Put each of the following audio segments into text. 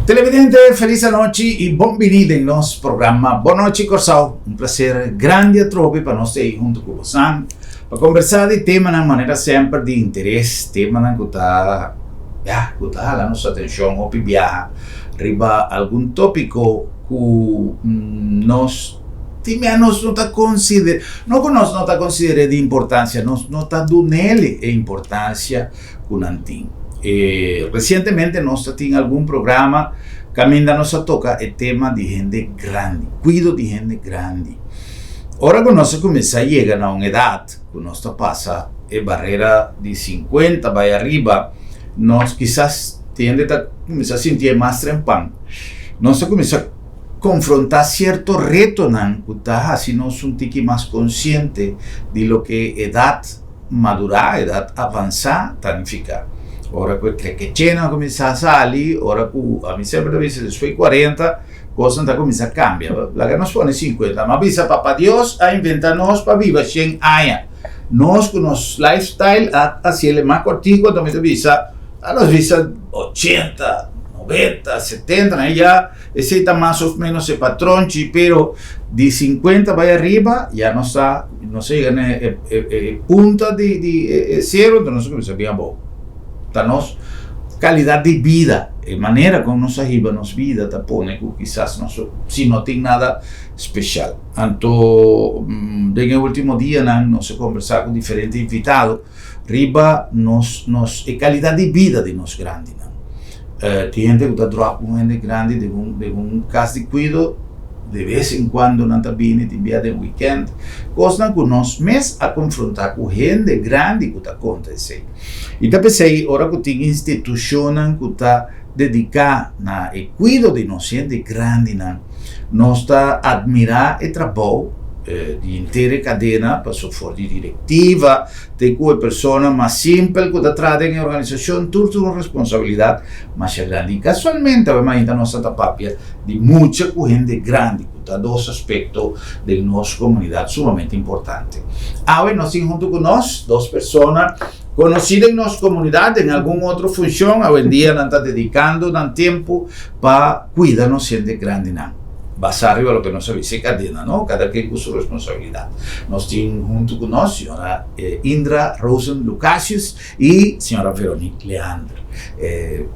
Televidente, felis anochi i bon bini den nos programa Bon Nochi Kòrsou. Un plaser grandi atrobe pa nos ta ei huntu ku bosan pa kombersá di temanan manera semper di interes, temanan ku ta, ya, ku ta hala nos atenshon hopi biaha riba algun tópiko ku nos tin bia nos no ta konsider'é, no ku nos no ta konsider'é di importansia, nos no ta dun'el e importansia ku nan tin. E resientemente nos ta tin algun programa kaminda nos a toka e tema di hende grandi, kuido di hende grandi. Ora ku nos a kuminsá yega na un edat ku nos ta pasa e barera di sinkuenta bai ariba, nos kisas tin hende ta kuminsá sintié mas trempan. Nos ta kuminsá konfrontá sierto retonan ku ta hasi nos un tiki mas konsiente di loke edat madurá, edat avansá ta nifiká. Ora ku e krekechena kuminsá sali, ora ku, ami semper ta bisa despues di kuarenta, kosnan ta kuminsá kambia. Laga nos pone sinkuenta. Mi a bisa Papa Dios a inventá nos pa biba shen aña. Nos ku nos lifestyle a hasiel e mas kòrtiku, anto mi ta bisa, a nos bisa ochenta, noventa, setenta, nan ya esei ta mas òf ménos e patronchi, pero di sinkuenta bai ariba ya nos ta, nos a yega na e punta di e sero, anto nos a kuminsá bin abou. Ta nos kalidat di bida, e manera kon nos a hiba nos bida ta pone ku kisas nos si no tin nada speshal. Anto den e ultimo dianan nos a kombersá ku diferente invitado riba nos nos e kalidat di bida di nos grandinan. Tin hende ku ta dròp un hende grandi den un den un kas di kuido, de bes en kuando nan ta bini, tin bia den wikènt, kosnan ku nos mes a konfrontá ku hende grandi ku ta konta esei. I ta p'esei ora ku tin institushonnan ku ta dediká na e kuido di nos hende grandinan, nos ta atmirá e trabou di henter e kadena, paso for di direktiva te ku e persona mas simpel ku ta traha den e organisashon, tur tin un responsabilidat masha grandi. I kasualmente awe mainta nos ta ta papia di mucha ku hende grandi, ku ta dos aspekto den nos komunidat sumamente importante. Awe nos tin huntu ku nos dos persona konosí den nos komunidat den algun otro funshon. Awendia nan ta dedikando nan tempu pa kuida nos hende grandinan, basá riba loke nos a bisa e kadena, no? Kada ken ku su responsabilidat. Nos tin huntu ku nos señora Indra Rosen Lucasius i señora Veronique Leander.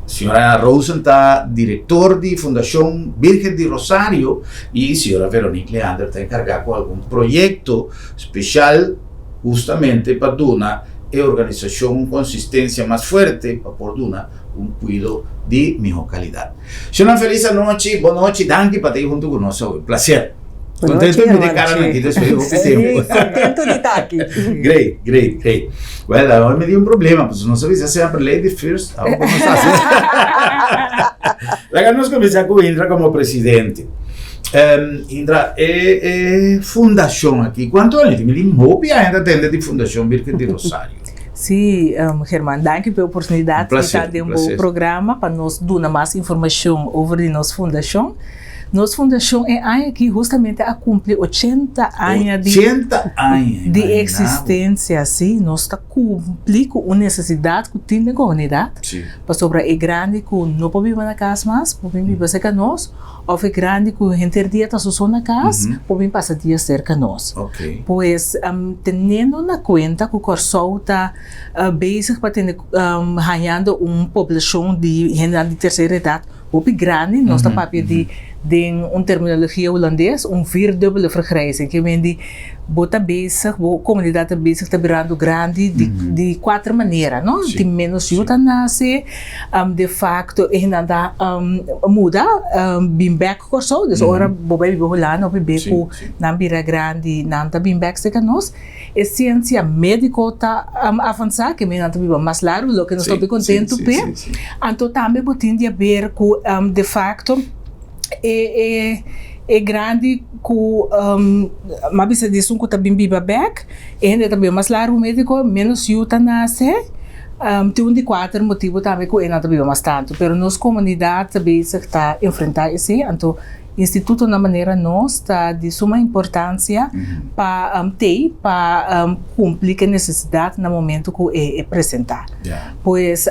Señora Rosen ta direktor di Fundashon Birgen di Rosario i señora Veronique Leander ta enkargá ku algun proyekto speshal hustamente pa duna e organisashon un konsistensia mas fuerte pa por duna un kuido di mihó kalidat. Señornan felis anochi, bon nochi, danki pa ta ei huntu ku nos awe. Plaser. Contento di mira cara aki despues di hopi tempo. Sí, contento di ta aki. Great, great, great. Well, awor mi tin un problema, pasobra nos a bisa semper lady first, awor como nos haci? Laga nos cuminsa cu Indra como presidente. Indra, e e fundacion aki, cuanto aña tin? Mi tin hopi aña ta tende di Fundacion Virgen di Rosario. Sí, German, danki pa e oportunidad di ta den bo programa pa nos duna mas informacion over di nos fundacion. Nos fundashon e aña aki hustamente a kumpli ochenta aña di Ochenta aña, di imaginá bo. eksistensia, sí. Nos ta kumpli ku un nesesidat ku tin den komunidat, pasobra e grandi ku no por biba na kas mas por bin biba serka nos, òf e grandi ku henter dia ta su so na kas por bin pasa dia serka nos. Pues, teniendo na kuenta ku Kòrsou ta bezig pa tene hañando un poblashon di hendenan di tersera edat Hopi grandi, nos ta papia di den un terminologia hulandes un vierdubbele vergrijzing, ke men di bo ta bezig, bo komunidat ta bezig ta birando grandi di di kuater manera, no? Tin menos yu ta nase, de facto e hendenan ta muda bin bek Kòrsou, dus ora bo bai biba Hulanda hopi be ku nan bira grandi nan ta bin bek serka nos. E siensia médiko ta avansá, ke nan ta biba mas largu, loke nos ta hopi kontentu p'e. Anto tambe bo tin di haber ku de fakto e e e grandi ku m'a bisa di esun ku ta bin biba bèk, e hende ta biba mas largu médiko, ménos yu ta nase. Tin un di kuater motibu tambe ku e nan ta biba mas tantu, pero nos komunidat ta bezig ta enfrentá esei, anto. Institutonan manera nos ta di suma importansia pa tei pa kumpli ku e nesesidat na momento ku e presentá. Pues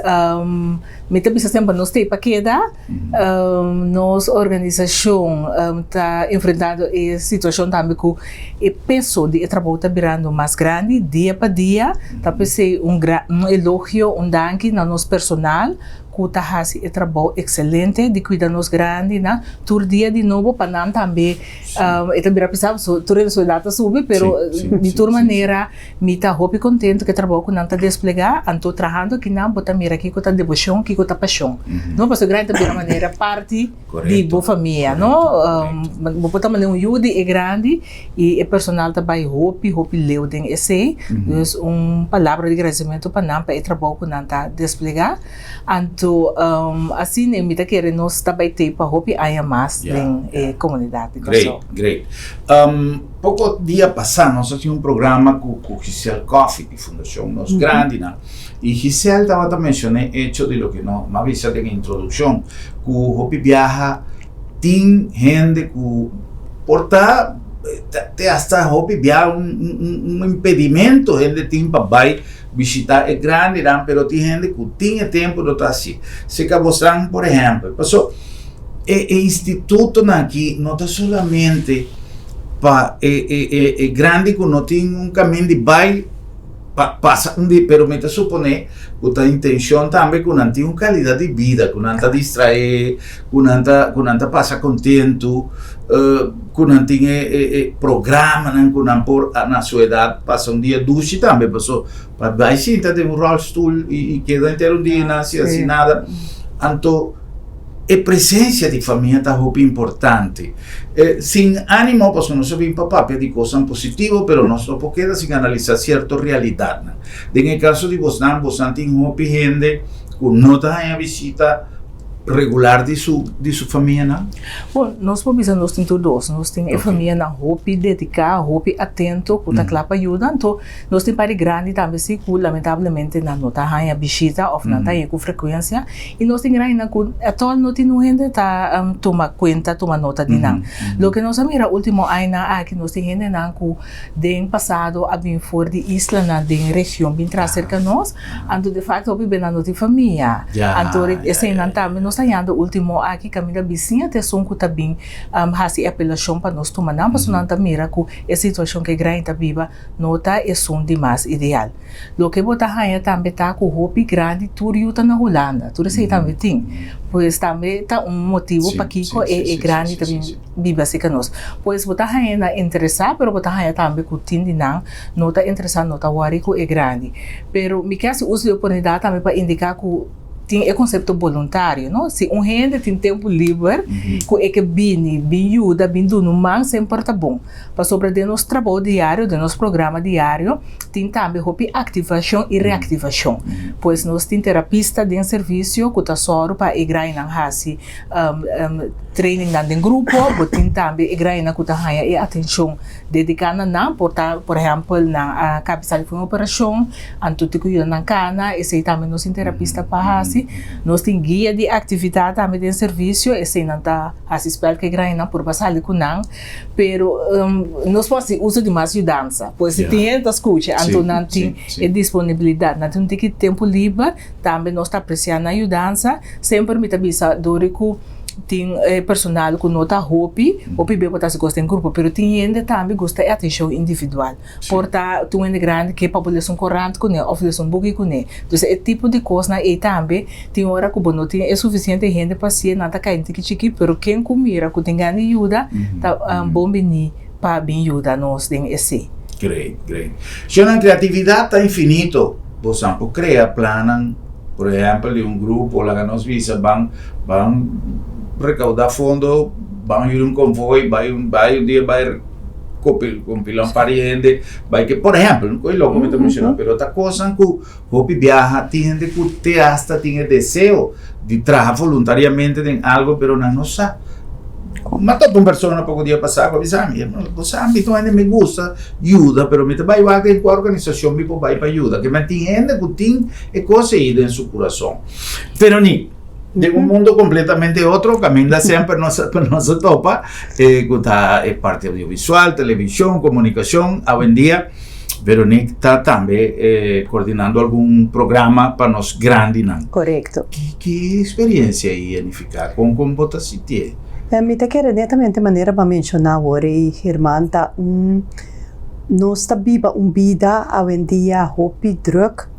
mi ta bisa semper nos tei pa keda, nos organisashon ta enfrentando e situashon tambe ku e peso di e trabou ta birando mas grandi dia pa dia, ta p'esei un elogio, un danki na nos personal. ku ta hasi e trabou ekselente di kuida nos grandinan tur dia di nobo pa nan tambe e ta bira pisá pasobra tur hende su edat ta subi pero di tur manera mi ta hopi kontentu ku e trabou ku nan ta desplegá anto trahando akinan bo ta mira kiko ta deboshon kiko ta pashon no pasobra e grandi ta bira manera parti di bo famia no bo por ta manda un yu di e grandi i e personal ta bai hopi hopi leu den esei dus un palabra di gradisimentu pa nan pa e trabou ku nan ta desplegá. Anto asina mi ta kere nos ta bai tei pa hopi aña mas den e komunidat di Kòrsou. Great, great. Poko dia pasá nos a tin un programa ku ku Giselle Coffie di Fundashon Nos Grandinan i Giselle tabata menshoná e echo di loke no a bisa den e introdukshon ku hopi biaha tin hende ku por ta te hasta hopi biaha un impedimento hende tin pa bai Bishita e grandinan, pero tin hende ku tin e tempu no ta hasi. Si ka bosnan, por ehèmpel, paso e e institutonan aki no ta solamente pa e e e e grandi ku no tin un kamin di bai pa pasa un dia, pero mi ta suponé ku ta intenshon tambe ku nan tin un kalidat di bida, ku nan ta distraé, ku nan ta ku nan ta pasa kontentu, ku nan tin e e e programanan ku nan por na su edat pasa un dia dushi tambe paso pa bai sinta den un rolstoel i i keda henter un dia i no hasi hasi nada anto e presencia di famia ta hopi importante sin animo pasobra nos a bin pa papia di kosnan positivo pero nos no por keda sin analisa sierto realidatnan den e kaso di bosnan bosnan tin hopi hende ku no ta haña bisita regular di su di su famianan? Bon, nos por bisa nos tin tur dos. Nos tin e famianan hopi dediká, hopi atento ku ta kla pa yuda. Anto nos tin par di grandi tambe si ku lamentablemente nan no ta haña bishita òf nan ta haña ku frekuensia. I nos tin grandinan ku atòl no tin un hende ta tuma kuenta, tuma nota di nan. Loke nos a mira último añanan aki nos tin hendenan ku den pasado a bin for di islanan den region bin traha serka nos. Anto de facto hopi bena no tin famia. Anto eseinan tambe nos ta yanda ultimo aki kaminda bisiña ta esun ku ta bin hasi e apelashon pa nos tuma nan pasobra nan ta mira ku e situashon ku e grandi ta biba no ta esun di mas ideal. Loke bo ta haña tambe ta ku hopi grandi tur yu ta na Hulanda, tur esei tambe tin. Pues tambe ta un motibu pakiko e grandi ta bin biba serka nos. Pues bo ta haña nan interesá pero bo ta haña tambe ku tin di nan no ta interesá, no ta wòri ku e grandi. Pero mi ke hasi uso di oportunidat tambe pa indiká ku tin e konsepto boluntario, no? Si un hende tin tempu liber ku e ke bini, bin yuda, bin duna un man, semper ta bon. Pasobra den nos trabou diario, den nos programa diario, tin tambe hopi aktivashon i reaktivashon. Pues nos tin terapista den servisio ku ta sòru pa e grainan hasi trainingnan den grupo, bo tin tambe e grainan ku ta haña e atenshon Dediká na nan por ta, por ehèmpel, nan a kabi sali for un operashon, anto tin ku yuda nan kana, esei tambe nos tin terapista pa hasi. Nos tin guia di aktividat tambe den servisio, esei nan ta hasi spèl ku e grainan por ba sali ku nan. Pero nos por hasi uso di mas yudansa, pues si tin hende ta skucha, anto nan tin e disponibilidat, nan tin un tiki tempu liber, tambe nos ta apresiá nan yudansa. Semper mi ta bisa dor di ku tin e personal ku no ta hopi, hopi bia por ta hasi kos den grupo, pero tin hende tambe gusta e atenshon individual. Por ta tin un hende grandi ke pa bo lesa un korant kuné òf lesa un buki kuné. Entonces e tipo di kosnan ei tambe tin ora ku bo no tin e sufisiente hende pa hasié, nan ta kai un tiki chikí, pero ken ku mira ku tin gana di yuda ta bon bini pa bin yuda nos den esei. Great, great. Shownan kreatividat ta infinito. Bosan por krea plannan. Por ehempel di un grupo laga nos bisa ban ban recauda fondo ban yuri un convoy bai un bai un dia bai compila un par di hende bai ke por ehempel un koe loko mi ta menciona pero ta cosnan cu hopi biaha tin hende cu te hasta tin e deseo di traha voluntariamente den algo pero nan no sa. M'a topa un persona poko dia pasá ku a bisa mi, bo sa mi ta un hende mi gusta yuda pero mi ta bai wak den kua organisashon mi por bai pa yuda. Ke men tin hende ku tin e kos ei den su kurason. Veronique. Den un mundo completamente otro, caminda semper nos nos a topa, cu ta e parti audiovisual, television, comunicacion. Awendia Veronique ta tambe coordinando algun programa pa nos grandinan. Correcto. Ki ki experiencia ei a nifica? Con con bo ta sintié? Mi ta kere netamente manera bo a menciona awor ei, German, ta un nos ta biba un bida awendia hopi druk.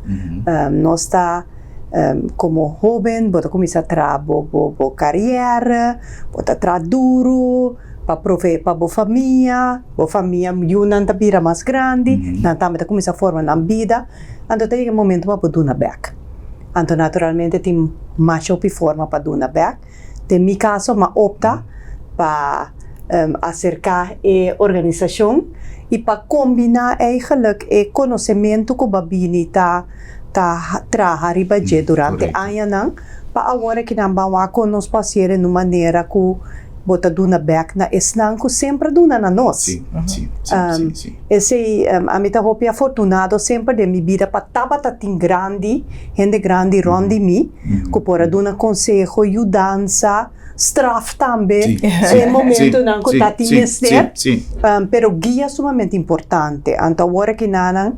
Nos ta Komo hóben bo ta kuminsá traha bo bo bo karièr, bo ta traha duru pa proveé pa bo famia, bo famia yunan ta bira mas grandi, nan tambe ta kuminsá forma nan bida, anto ta yega e momento pa bo duna bèk. Anto naturalmente tin masha hopi forma pa duna bèk. Den mi kaso m'a opta pa aserká e organisashon i pa kombiná eigenlijk e konosementu ku bo a bini ta ta traha riba dje durante añanan pa awor aki nan ban wak kon nos por hasier en un manera ku bo ta duna bek na esnan ku semper a duna na nos. Esei ami ta hopi afortunado semper den mi bida pa tabata tin grandi, hende grandi rond di mi ku por a duna konseho, yudansa, straf tambe den momentonan ku ta tin mester, pero guia sumamente importante. Anto awor aki nanan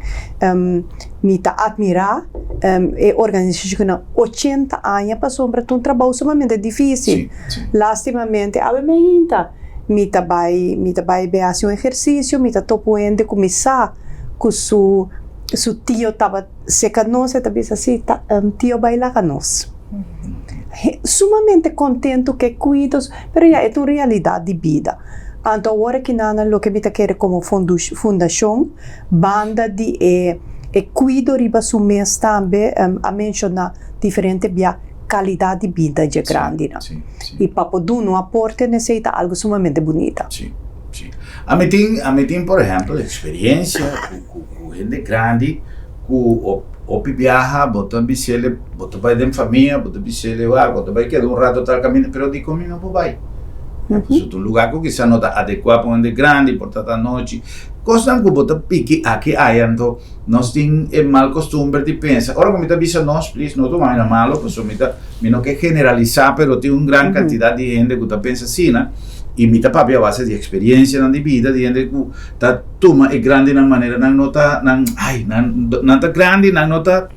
mi ta admirá e organisashon ku nan 80 aña pasobra ta un trabou sumamente difísil. Lastimamente awe mi ainda mi ta bai mi ta bai be hasi un ehersisio, mi ta topa un hende ku mi sa ku su su tio tabata seka nos, e ta bisa si tio bai laga nos. Sumamente kontentu ku e kuido, pero ya e ta un realidat di bida. Anto awor aki nan loke mi ta kere komo fundashon banda di e e kuido riba su mes tambe a menshoná diferente bia kalidat di bida dje grandinan. I pa por duna un aporte na esei ta algu sumamente bunita. Sí, sí. Ami tin, ami tin por ehèmpel eksperensia ku ku hende grandi ku hopi biaha bo ta bis'el, bo ta bai den famia, bo ta bis'el wak bo ta bai keda un rato tal kaminda, pero dikon mi no por bai? Pasobra ta un lugá ku kisas no ta adekuá pa un hende grandi, por ta ta anochi. Kosnan ku bo ta piki aki aya, anto nos tin e mal kostumber di pensa, ora ku mi ta bisa nos, plis no tuma mi na malo, pasobra mi ta, mi no ke generalisá, pero tin un gran kantidat di hende ku ta pensa asina, i mi ta papia a base di eksperensianan di bida di hende ku ta tuma e grandinan manera nan no ta, nan, ai, nan, nan ta grandi, nan no ta,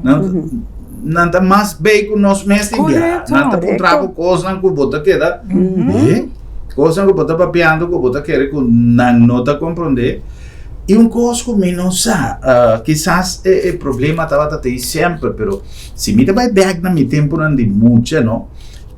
nan, nan ta mas bei ku nos mes tin biaha. Nan ta puntra bo kosnan ku bo ta keda, eh, kosnan ku bo ta papiando ku bo ta kere ku nan no ta komprondé. I un kos ku mi no sa, kisas e problema tabata tei semper, pero si mi ta bai bèk na mi tempunan di mucha, no,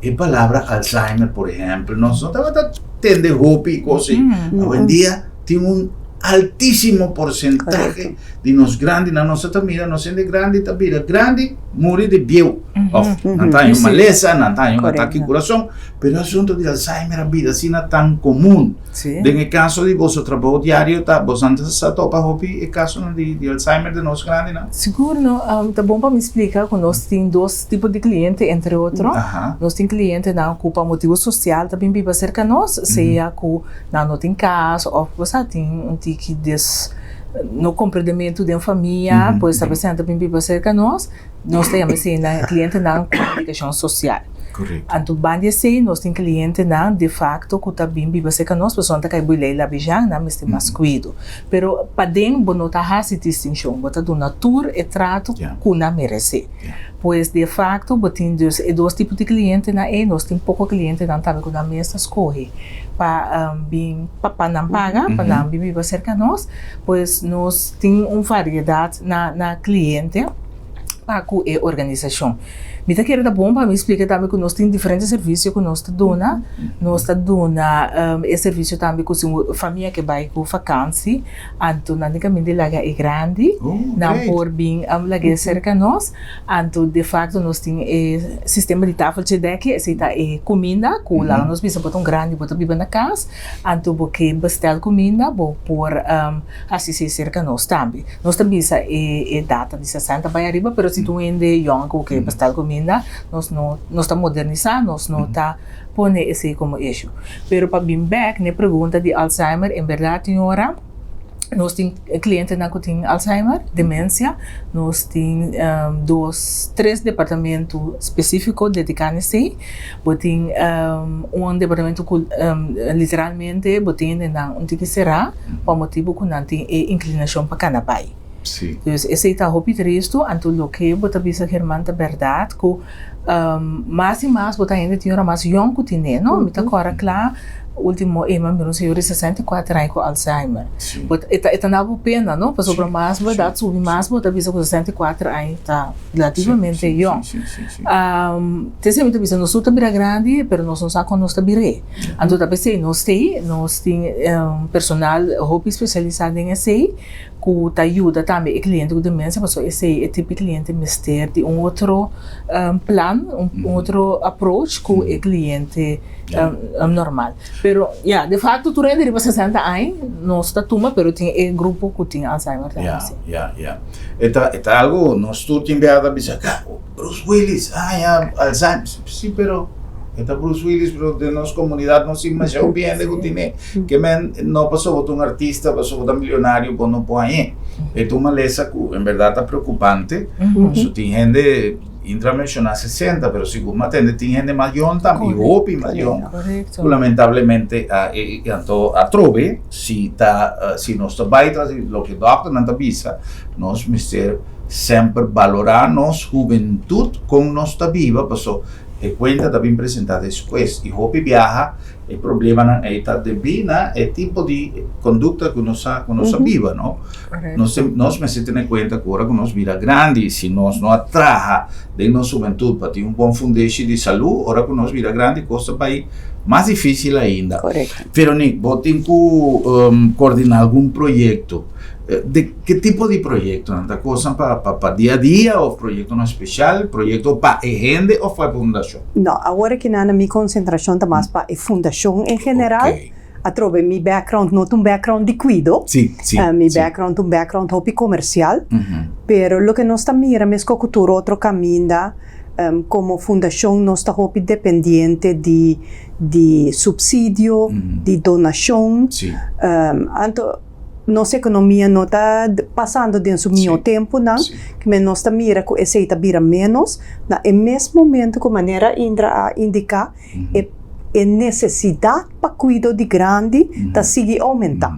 e palabra Alzheimer, por ehèmpel, nos no tabata tende hopi kos ei. Awendia tin un altísimo porsentahe di nos grandinan, nos ta mira nos hende grandi ta bira grandi, muri di bieu, òf nan ta haña un malesa, nan ta haña un atake di kurason, pero e asuntu di Alzheimer a bira asina tan komun. Den e kaso di boso trabou diario ta boso ta sa topa hopi e kasonan di di Alzheimer den nos grandinan? Sigur no. Ta bon pa mi splika ku nos tin dos tipo di kliente entre otro. Nos tin klientenan ku pa motibu sosial ta bin biba serka nos, sea ku nan no tin kas òf bo sa tin un tiki des no komprendementu den famia, pues ta bes nan ta bin biba serka nos. Nos ta yama esei nan klientenan ku indikashon sosial. Anto ban di esei nos tin klientenan de fakto ku ta bin biba serka nos pasobra nan ta kai bui lei Labijan, nan mester mas kuido. Pero paden bo no ta hasi distinshon, bo ta duna tur e trato ku nan meresé. Pues de fakto bo tin dus e dos tipo di klientenan ei, nos tin poko klientenan tambe ku nan mes ta skohe pa bin pa nan paga pa nan bin biba serka nos. Pues nos tin un variedat na kliente. pa ku e organisashon. Mi ta kere ta bon pa mi splika tambe ku nos tin diferente servisio ku nos ta duna. Nos ta duna e servisio tambe ku si un famia ke bai ku fakansi, anto nan tin kaminda di laga e grandi, nan por bin lag'é serka nos. Anto defakto nos tin e sistema di tafeltje dèki, esei ta e kuminda ku laga nos bisa bo ta un grandi bo ta biba na kas, anto bo ke bestèl kuminda bo por hasi esei serka nos tambe. Nos ta bisa e e data di sesenta bai ariba, pero si ta un hende yòn ku ke bestel kuminda, nos no, nos ta modernisá, nos no ta pone esei komo issue. Pero pa bin bèk na e pregunta di Alzheimer, en bèrdat tin ora Nos tin klientenan ku tin Alzheimer, demensia. Nos tin dos, tres departamentu spesífiko dediká na esei. Bo tin un departamentu ku literalmente bo tin hendenan un tiki será pa motibu ku nan tin e inklinashon pa kana bai. Dus esei ta hopi tristu. Anto loke bo ta bisa German ta bèrdat ku Mas i mas bo ta hende tin ora mas yòn ku tine, no? Mi ta kòrda kla último e mi mira un señor di 64 aña ku Alzheimer. Bo ta, e ta, e ta na bo pena, no? Pasobra mas bo edat subi mas bo ta bisa ku 64 aña ta relativamente yòn. T'esei mi ta bisa nos tur ta bira grandi pero nos no sa kon nos ta bir'é. Anto ta p'esei nos t'ei, nos tin personal hopi spesialisá den esei. ku ta yuda tambe e kliente ku demensia pasobra esei e tipo di kliente mester di un otro plan, un otro approach ku e kliente normal. Pero ya, de facto tur hende riba 60 aña nos ta tuma pero tin e grupo ku tin Alzheimer tambe si. Ya, ya, ya. E ta, e ta algu nos tur tin biaha ta bisa, Bruce Willis haña Alzheimer. Si, pero e ta Bruce Willis, pero den nos komunidat no sin masha hopi hende ku tine. Ke men no pasobra bo ta un artista, pasobra bo ta milionario bo no por hañ'é. E ta un malesa ku en bèrdat ta preokupante. Pasobra tin hende, Indra a menshoná 60, pero sigur mi a tende tin hende mas yòn tambe, i hopi mas yòn, ku lamentablemente a e anto atrobe si ta si nos ta bai tras di loke dòkternan ta bisa, nos mester Semper balorá nos hubentut kon nos ta biba paso e kuenta ta bin presentá despues i hopi biaha e problemanan ei ta debí na e tipo di kondukta ku nos a ku nos a biba no. Nos nos mester tene kuenta ku ora ku nos bira grandi si nos no a traha den nos hubentut pa tin un bon fundeshi di salú ora ku nos bira grandi kos ta bai mas difísil ainda. Veronique bo tin ku kordiná algun proyekto De ke tipo di proyektonan? Ta kosnan pa pa dia a dia òf proyektonan spesial, proyekto pa e hende òf pa e fundashon? No, awor aki nan mi konsentrashon ta mas pa e fundashon en general. Atrobe mi background no ta un background di kuido. Mi background ta un background hopi komersial. Pero loke nos ta mira meskos ku tur otro kaminda, komo fundashon nos ta hopi dependiente di di supsidio, di donashon. Anto. Nos ekonomia no ta pasando den su mihó tempunan, kimen nos ta mira ku esei ta bira ménos. Na e mes momento ku manera Indra a indiká, e e nesesidat pa kuido di grandi ta sigui oumentá.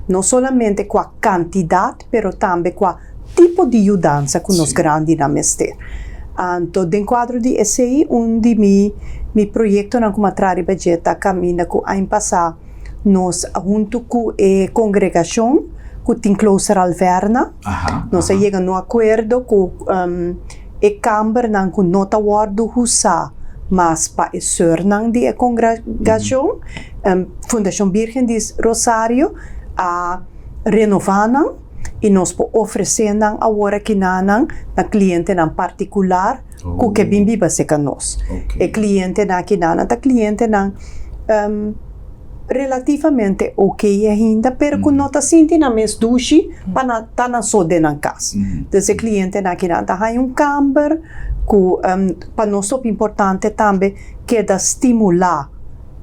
No solamente kua kantidat, pero tambe kua tipo di yudansa ku nos grandinan mester. Anto den kuadro di esei un di mi mi proyektonan ku mi a traha riba dje ta kaminda ku aña pasá, Nos a huntu ku e kongregashon ku tin Klooster Alverna. Nos a yega na un akuerdo ku e kambernan ku no ta wòrdu usá mas pa e sùrnan di e kongregashon, Fundashon Birgen di Rosario a renová nan i nos por ofresé nan awor akinanan na klientenan partikular ku ke bin biba serka nos. E klientenan akinanan ta klientenan relativamente ok ainda, pero ku no ta sinti nan mes dushi pa nan ta nan so den nan kas. Entonces e klientenan akinan ta haña un kamber ku pa nos hopi importante tambe keda stimulá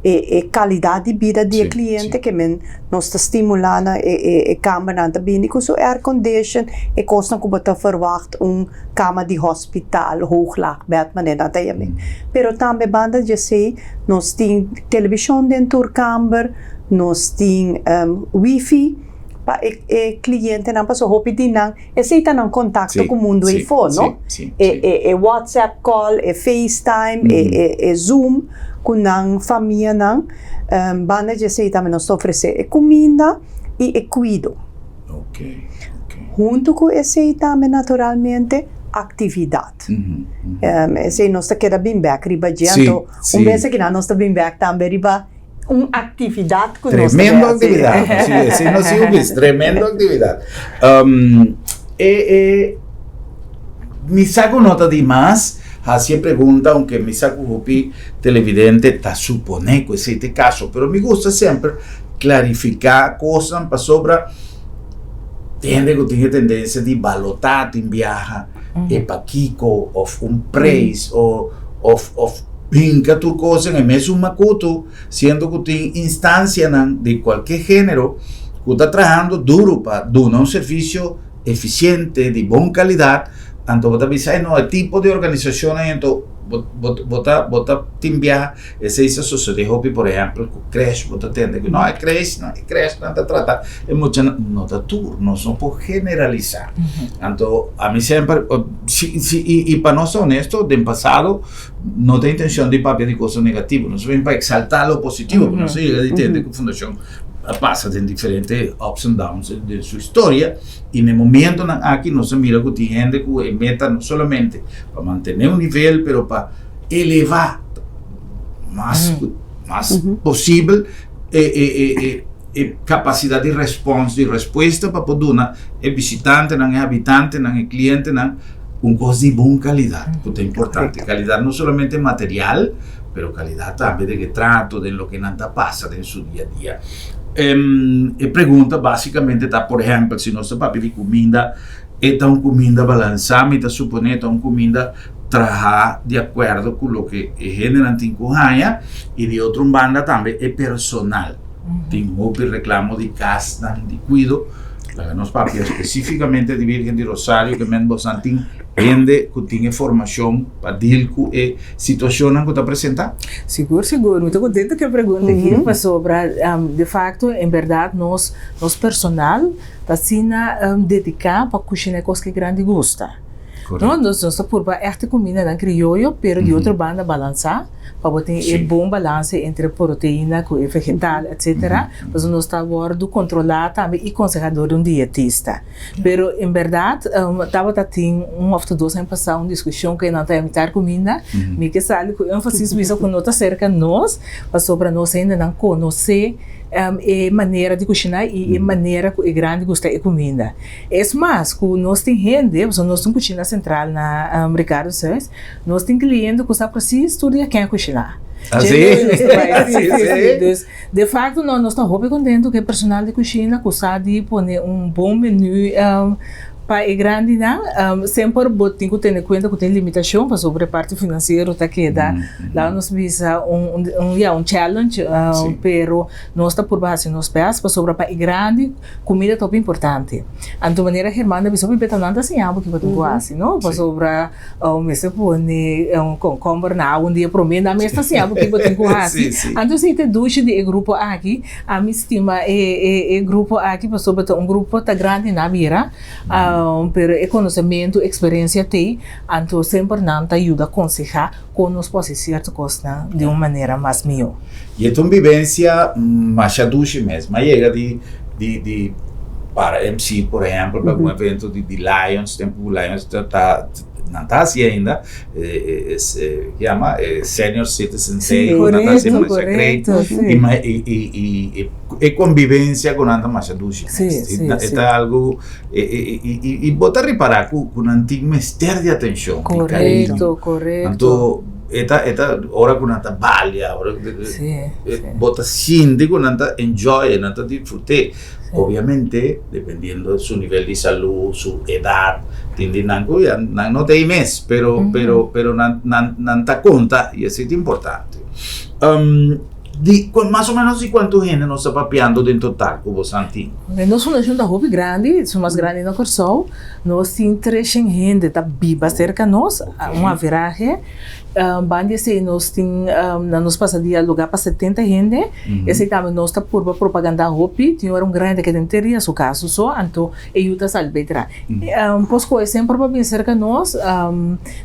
e e kalidat di bida di e kliente ke men nos ta stimulá nan e e e kambernan ta bini ku su aircondition, e kosnan ku bo ta verwagt un kama di hospital, hoog laag bed manera nan ta yam'é. Pero tambe banda di esei nos tin televishon den tur kamber, nos tin wifi pa e e klientenan pasobra hopi di nan Esei ta nan kontakto ku mundu eifó, no? E WhatsApp call, e FaceTime, e Zoom ku nan famianan. Banda di esei tambe nos ta ofresé e kuminda i e kuido. Huntu ku esei tambe naturalmente aktividat. Esei nos ta keda bin bèk riba dje, anto un bes akinan nos ta bin bèk tambe riba un actividad cu nos ta Tremendo actividad. Así es, sí, no, sí, Ubis, tremendo actividad. Um, eh, eh, mi sa cu no ta di mas haci e pregunta, aunque mi sa cu hopi televidente ta supone cu esey ta e caso, pero mi gusta semper clarifica cosnan pasobra tin hende cu tin e tendencia di balota tin biaha e pakico of un prijs o of of Hinka tur kos den e mesun makutu, siendo ku tin instansianan di kualke género ku ta trahando duru pa duna un servisio efisiente, di bon kalidat, anto bo ta bisa, e no, e tipo di organisashonnan anto bo bo bo ta bo ta tin biaha esei sa sosodé hopi, por ehèmpel ku krèsh bo ta tende ku no e krèsh no e krèshnan ta trata e muchanan, no ta tur, nos no por generalisá. Anto ami semper si si i pa nos ta honesto den pasado no ta intencion di papia di cosnan negativo, nos a bin pa exalta lo positivo, porque nos a yega di tende cu fundacion a pasa den diferente ups and downs den su historia, y na e momentonan aki nos a mira cu tin hende cu e meta no solamente pa mantene un nivel, pero pa eleva mas mas posibel e e e e capacidad di respons, di respuesta pa por duna e bishitantenan, e habitantenan, e clientenan un cos di bon calidad, cu ta importante. Calidad no solamente material, pero calidad tambe den e trato, den loke nan ta pasa den su dia a dia. E pregunta basicamente ta, por ehempel, si nos ta papia di cuminda, e ta un cuminda balansa? Mi ta supone ta un cuminda traha di acuerdo cu loke e hendenan tin cu haña, y di otro un banda tambe e personal. Tin hopi reclamo di casnan di cuido. Laga nos papia specificamente di Virgen di Rosario ke men bosan tin hende cu tin e formacion pa deal cu e situacionnan cu ta presenta? Sigur, sigur. Mi ta contento cu e pregunta aki pasobra de facto en berdad nos nos personal ta asina dedica pa cushina e cos cu e grandi gusta. No, nos nos ta purba echt e cumindanan crioyo pero di otro banda balansa. pa bo tin e bon balanse entre proteina ku e vegetal etcetera, pasobra nos ta wòrdu kontrolá tambe i konsehá dor di un dietista. Pero en bèrdat tabata tin un òf ta dos aña pasá un diskushon ku e nan ta imitar kuminda, mi ke sali ku énfasis bisa ku no ta serka nos pasobra nos hendenan konosé e manera di kushiná i e manera ku e grandi gusta e kuminda. Es mas ku nos tin hende, pasobra nos tin kushina sentral na Ricardo Suis, Nos tin cliente cu sa precies tur dia ken a cushina. Ah, sí? Sí, sí, sí. Dus, de facto no, nos ta hopi contento cu e personal di cushina cu sa di pone un bon menu pa e grandinan. Semper bo tin cu tene cuenta cu tin limitacion pasobra e parti financiero ta keda, laga nos bisa, un, un, ya, un challenge, pero nos ta purba haci nos best pasobra pa e grandi Kumida ta hopi importante. Anto manera Germán ta bisa hopi beta nan ta siña bo kico tin cu haci, no? Pasobra mester pone un concomber na awa un dia prome, nan mes ta siña bo kico tin cu haci. Anto esey ta e dushi di e grupo aki. Ami stima e e grupo aki pasobra ta un grupo ta grandi na bira, pero e conocemento, experiencia t'ey, anto semper nan ta yuda conseha con nos por haci cierto cosnan di un manera mas miho. I e ta un bibensia masha dushi mes. Mi a yega di di di para MC por ehempel pa algun evento di di Lions, tempu ku Lions ta ta nan ta hasi ainda e e yama e Senior Citizen Day ku nan ta hasi masha great i i i i e konbibensia ku nan ta masha dushi mes. E ta algu e e i i bo ta ripará ku ku nan tin mester di atenshon, di kariño. Anto E ta e ta ora ku nan ta balia, ora ku bo ta sinti ku nan ta enjoy, nan ta disfrut'é. Obviamente dependiendo su nivel di salú, su edat, tin di nan ku ya nan no ta ei mes, pero pero pero nan nan nan ta konta i esei ta importante. Di mas o menos di kuantu hende nos ta papiando den total ku bosan tin? Nos fundashon ta hopi grandi, esun mas grandi na Kòrsou. Nos tin treshen hende ta biba serka nos, un averahe. Ban di esei nos tin na nos pasadia luga pa setenta hende. Esei tambe nos ta purba propaganda hopi. Tin ora un gran hende ke den teria su kaso so, anto e yu ta sali bai tra. Por skohe semper pa bin serka nos.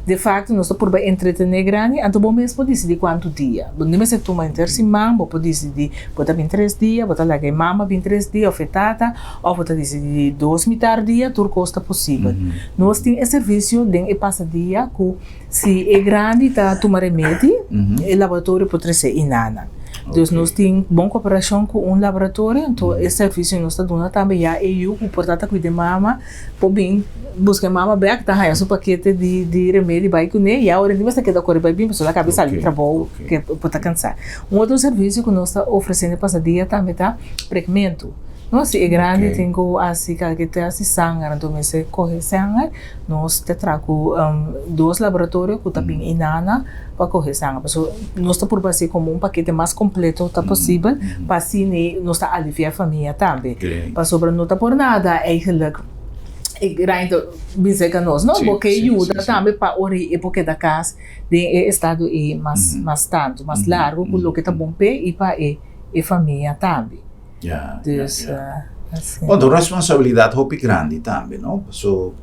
De fakto nos ta purba entretene grandi, anto bo mes por disidi kuantu dia. Bo no mester tuma henter siman, bo por disidi bo ta bin tres dia, bo ta laga e mama bin tres dia òf e tata. Of bo ta disidí dos mitar dia, tur kos ta posibel. Nos tin e servisio den e pasadia ku si e grandi ta tuma remedi, e laboratorio por trese i nana. Dus nos tin bon koperashon ku un laboratorio, anto e servisio nos ta duna tambe ya e yu ku por ta ta kuida e mama por bin buska e mama bèk, ta haña su pakete di di remedi bai kuné, ya ora di mester keda kore bai bin pasobra el a kaba di sali di trabou ke por ta kansá. Un otro servisio ku nos ta ofresé den e pasadia tambe ta prekmentu. No, si e grandi tin ku hasi kalke tèst di sanger, anto mester kohe sanger, nos ta traha ku dos laboratorio ku ta bin inana pa kohe sanger. Pasobra nos ta purba hasi komo un pakete mas kompleto ta posibel pa asina nos ta aliviá e famia tambe. Pasobra no ta por nada eigenlijk e grandi ta bin serka nos, no? Bo ke yuda tambe pa ora e por keda kas den e estado ei mas mas tantu, mas largu ku loke ta bon p'e i pa e e famia tambe. Ya, Dus, ya, ya. asina. Bon, ta un responsabilidat hopi grandi tambe, no? Paso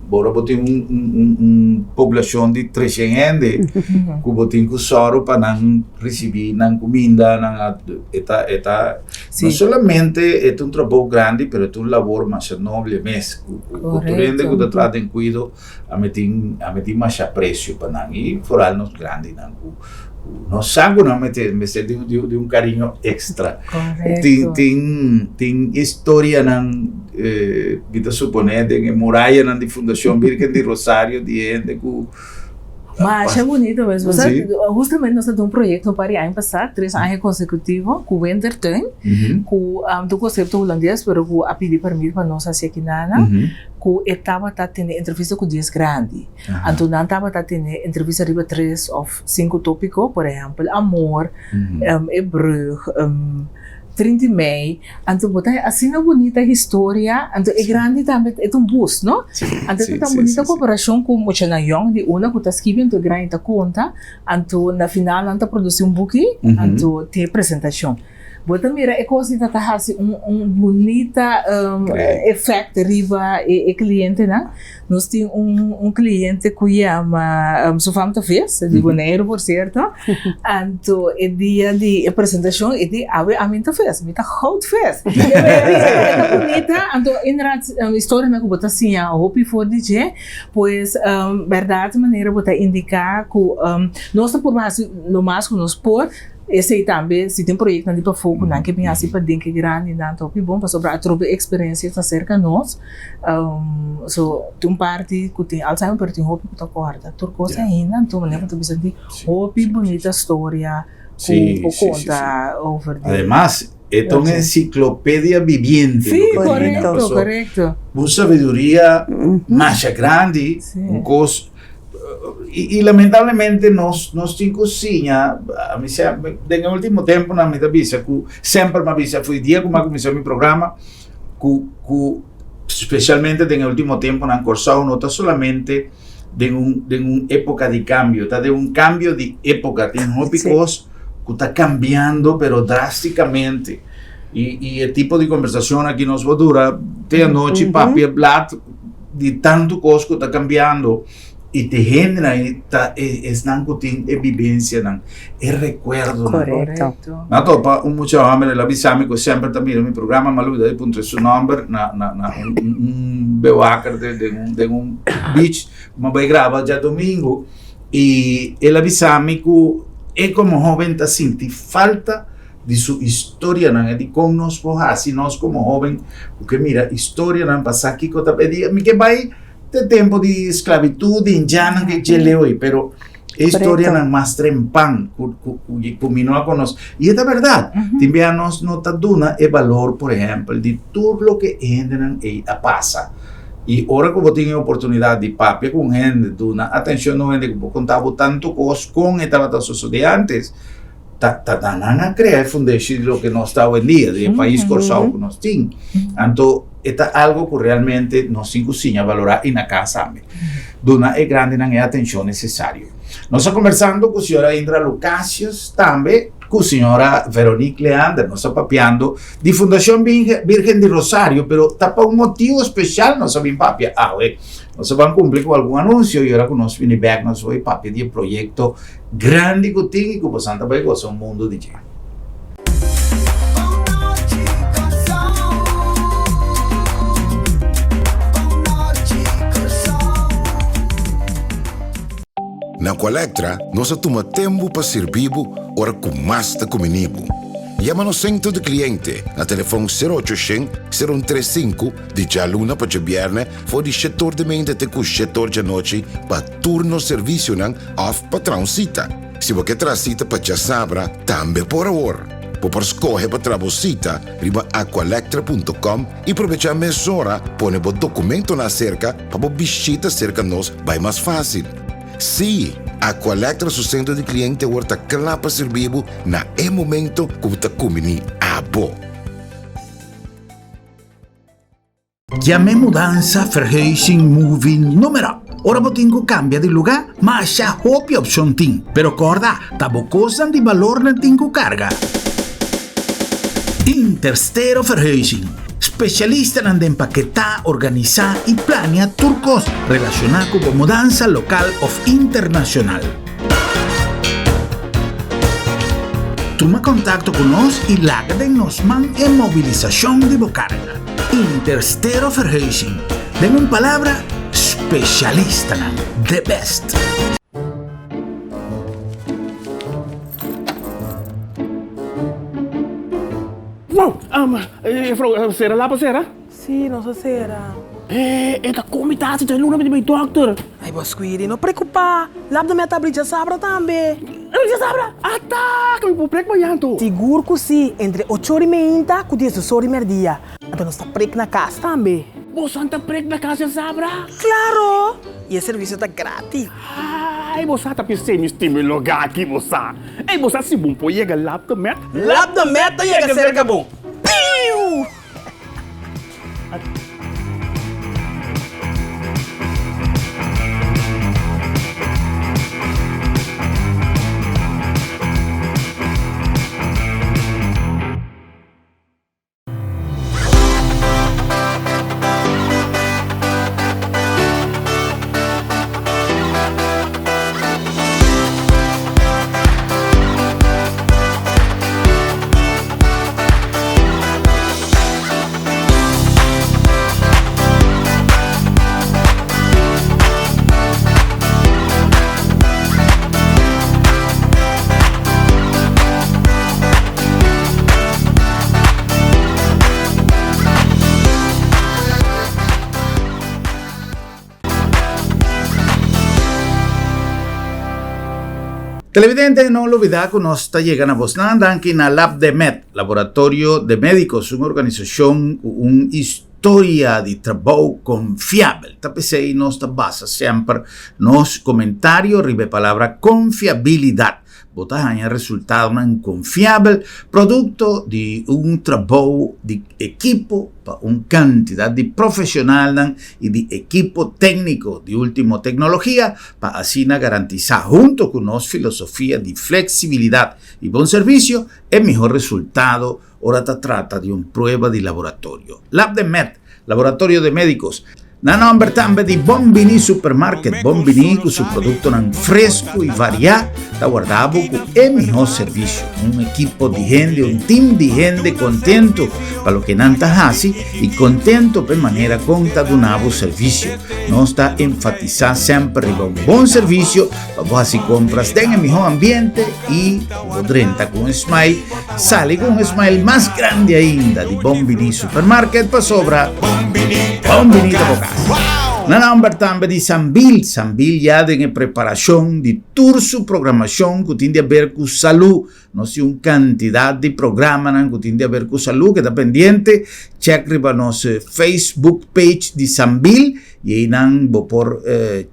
ora bo tin un, un, un, un poblacion di treshen hende ku bo tin ku sòru pa nan risibí nan kuminda, nan a, e ta, e ta, Sí. no solamente e ta un trabou grandi, pero e ta un labor masha noble mes, ku, ku, ku tur hende ku ta Korekto. traha den kuido Ami tin ami tin masha aprecio pa nan y foral nos grandinan cu nos sa cu nan mester mester di di di un cariño extra. Tin Correcto. tin tin historianan mi ta supone den e murayanan di Fundacion Virgen di Rosario di hende cu Masha bunito mes. Bo sa Si. justamente nos a dun un proyecto un par di aña pasa, tres aña consecutivo cu Wintertuin, cu ta un concepto hulandes pero cu a pidi permit pa nos haci aki nana. Ku e tabata tene entrevista ku dies grandi. Anto nan tabata tene entrevista riba tres òf sinku tópiko, por ehèmpel, amor, e brùg, 30 di mei. Anto bo ta asina bunita historia, anto e grandi tambe e ta un bus, no? Anto e ta tan bunita koperashon ku muchanan yòn di una ku ta skibi anto e grandi ta konta, anto na final nan ta produsí un buki, anto tin e presentashon. Bo ta mira e kos di ta ta hasi un un bunita effect riba e e clientenan. Nos tin un un cliente ku yama su fam ta vis, di Boneiru por cierto. Anto e dia di e presentacion e di awe ami ta vis, mi ta goud vis. E ta bunita, anto inderdaad historianan ku bo ta siña hopi for di dje. Pues berdad manera bo ta indica ku nos ta purba hasi lo mas ku nos por. Esei tambe si tin proyectonan di pafó ku nan ke bin hasi paden ke grandinan ta hopi bon pasobra atrobe experencia ta serka nos. So tin un parti ku tin Alzheimer pero tin hopi ku ta kòrda tur kos ainda anto manera ku ta bisa di hopi bunita storia ku por konta over di. Ademas e ta un enciclopedia viviente Si loke tin ainda korekto paso korekto. un sabiduria masha grandi un kos. I lamentablemente nos nos tin ku siña, ami semper den e ultimo temponan mi ta bisa ku semper mi a bisa for di dia ku mi a kuminsá mi programa ku ku spesialmente den e ultimo temponan Kòrsou no ta solamente den un den un époka di kambio ta den un kambio di époka tin hopi kos ku ta kambiando pero drástikamente i i e tipo di kombersashon aki nos por dura te anochi papia blat. Di tantu kos ku ta kambiando i te hendenan ei ta e esnan ku tin e bibensianan, e rekuerdonan. Korekto. Mi a topa un mucha hòmber, el a bisa mi ku semper ta mira mi programa, mi a lubida di puntra su nòmber na na na un un bewaker den den un den un beach ku mi a bai graba djadumingu i el a bisa mi ku e komo hóben ta sinti falta di su historianan e di kon nos por hasi nos komo hoben ku ke mira historianan pa sa kiko ta p'e dia mi ke bai te tempo di sklabitut di indiannan ke dje leu ei pero e historianan mas trempan ku ku ku mi no a konos i e ta bèrdat tin bia nos no ta duna e balor por ehèmpel di tur loke e hendenan ei a pasa i ora ku bo tin e oportunidat di papia ku un hende duna atenshon na un hende ku por konta bo tantu kos kon e tabata sosodé antes. Ta ta nan a crea e fundeshi di loke nos ta awendia, di e pais Corsou cu nos tin. Anto e ta algo cu realmente nos tin cu siña valora y na cas tambe. Duna e grandinan e atencion necesario. Nos a conversando cu señora Indra Lucasius tambe cu señora Veronique Leander. Nos ta papiando di Fundacion Virgen di Rosario, pero ta pa un motibo special nos a bin papia awe. Nos a ban cumpli cu algun anuncio y ora cu nos bini bek nos a bay papia di e proyecto Grandi ku tin i ku bosan ta bai gosa un mundu di dje. Na Aqualectra nos a tuma tempu pa sirbi bo ora ku mas ta kumini bo. Yama nos Sentro di Kliente na telefon sero ocho shen, sero un tres sinku di djaluna pa djabièrnè for di shetor di meinta te ku shetor djanochi pa tur nos servisionan òf pa traha un sita. Si bo ke traha sita pa djasabra, tambe por awor. Bo por skohe pa traha bo sita riba aqualectra.com i probechá mesora pone bo dokumentonan aserka pa bo bishita serka nos bai mas fásil. Sí, Aqualectra su sentro di kliente awor ta kla pa sirbi bo na e momento ku bo ta kumbiní abo. Yam'e mudansa, verhuizing, moving, noem-maar op. Ora bo tin ku kambia di lugá, masha hopi opshon tin. Pero kòrda, ta bo kosnan di balor nan tin ku karga. Interstero Verhuizing, spesialistanan den paketá, organisá i plania tur kos relashoná ku bo mudansa lokal òf internashonal. Tuma kontakto ku nos i laga den nos man e mobilisashon di bo karga. Interstero Verhuizing, den un palabra, specialistanan, the best! Wow! Juffrouw, sera lapa sera? Sí, nos a sera. E ta kon mi ta hasi djaluna mi ta bai dòkter. Ay, bo Squidi, no preokupá. Lap de meta abri djasabra tambe. Abri djasabra? Ata! Ku mi por prek mañan anto? Sigur ku sí, entre ocho ora i meinta ku diesdos ora i mèrdia. Anto nos ta prek na kas tambe. Bosan ta prek na kas djasabra? Klaro! I e servisio ta gratis. Ay, bo sa ta p'esei mi stima e lugá aki, bo sa. Ey, bo sa si bon por yega Lap de Met? Lap de Met ta yega serka bo. Piu! Televidente, no olbida ku nos ta yega na bosnan danki na LabdeMed, Laboratorio de Médicos, un organisashon ku un historia di trabou konfiabel. Ta p'esei nos ta basa semper nos komentario riba e palabra konfiabilidat. Bo ta haña resultadonan konfiabel, produkto di un trabou di ekipo pa un kantidat di profeshonalnan i di ekipo tékniko di último teknologia pa asina garantisá hunto ku nos filosofia di fleksibilidat i bon servisio e mihó resultado ora ta trata di un prueba di laboratorio. LabdeMed, Laboratorio de Médicos, Na nòmber tambe di Bon Bini Supermarket, Bon Bini ku su produktonan fresku i variá ta warda bo ku e mihó servisio. Un ekipo di hende, un tim di hende kontentu pa loke nan ta hasi i kontentu pa e manera kon ta duna bo servisio. Nos ta enfatisá semper riba un bon servisio pa bo hasi kompras den e mihó ambiente i ku bo drenta ku un smile, sali ku un smile mas grandi ainda di Bon Bini Supermarket pasobra Bon Bini ta bo kas. Na nòmber tambe di Sambil, Sambil ya den e preparashon di tur su programashon ku tin di aber ku salú. Nos tin un kantidat di programanan ku tin di aber ku salú keda pendiente, chèk riba nos Facebook page di Sambil i einan bo por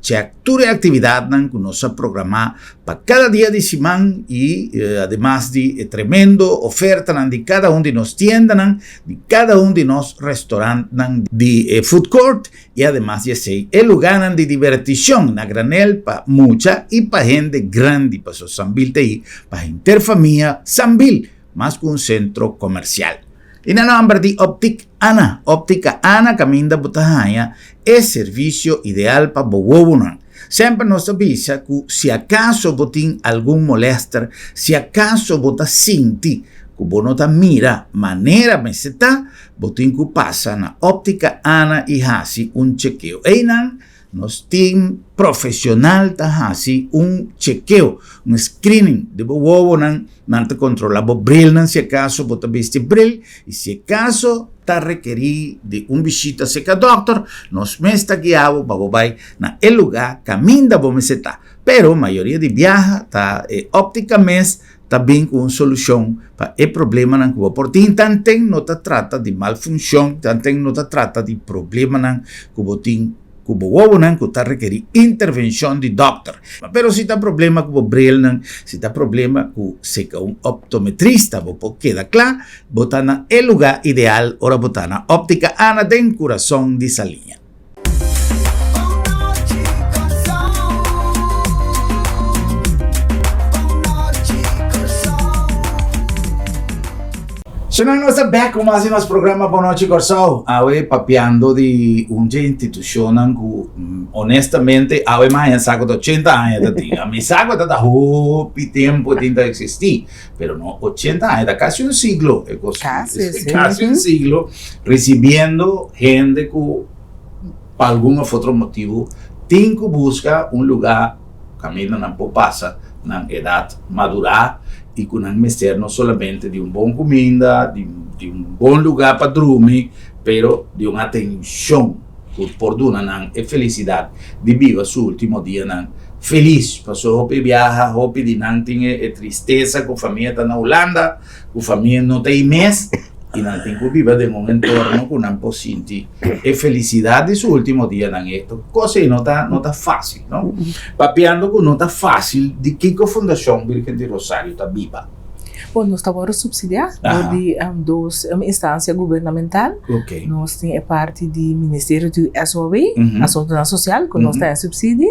chèk tur e aktividatnan ku nos a programá pa kada dia di siman i ademas di e tremendo ofertanan di kada un di nos tiendanan, di kada un di nos restorantnan di e food court i ademas di esei e lugánan di dibertishon na granel pa mucha i pa hende grandi pasobra Sambil ta ei pa henter famia Sambil mas ku un sentro komersial. I na nòmber di Optik Ana, Óptica Ana kaminda bo ta haña e servisio ideal pa bo wowonan. Semper nos ta bisa ku si akaso bo tin algun molèster, si akaso bo ta sinti ku bo no ta mira manera mester ta, bo tin ku pasa na Óptica Ana i hasi un chekeo. Einan nos tin profesional ta hasi un chekeo, un screening di bo wowonan. Nan ta kontrolá bo brilnan si akaso bo ta bisti bril i si akaso ta rekerí di un bishita serka dòkter, nos mes ta guia bo pa bo bai na e lugá kaminda bo mester ta. Pero mayoria di biaha ta e óptika mes ta bin ku un solushon pa e problemanan ku bo por tin. Tanten no ta trata di malfunshon, tanten no ta trata di problemanan ku bo tin ku bo wowonan ku ta rekerí intervenshon di dòkter. Pero si ta problema ku bo brilnan, si ta problema ku seka un optometrista bo por keda kla, bo ta na e lugá ideal ora bo ta na Óptica Ana den kurason di Saliña. Señor, nos ta bek ku mas di nos programa Bon Nochi Kòrsou. Awe papiando di un dje institushonnan ku honestamente awe mi haña sa ku ta ochenta aña ta tin. Mi sa ku ta ta hopi tempu e tin ta eksistí, pero no ochenta aña, ta kasi un siglo e kos. Kasi, si. Kasi un siglo risibiendo hende ku pa algun òf otro motibu tin ku buska un lugá kaminda nan por pasa nan edat madurá i ku nan mester no solamente di un bon kuminda, di di un bon lugá pa drumi, pero di un atenshon ku por duna nan e felisidat di biba su último dianan felis. Pasobra hopi biaha, hopi di nan tin e tristesa ku famia ta na Hulanda, ku famia no ta ei mes i nan tin ku biba den un entorno ku nan por sinti e felisidat di su último dianan. E kos ei no ta no ta fásil, no? Papiando ku no ta fásil, di kiko Fundashon Birgen di Rosario ta biba? Bon, nos ta wòrdu supsidiá dor di dos instansia gubernamental. Nos tin e parti di Ministerio di SOAW, Asuntunan Sosial, ku nos ta haña supsidi.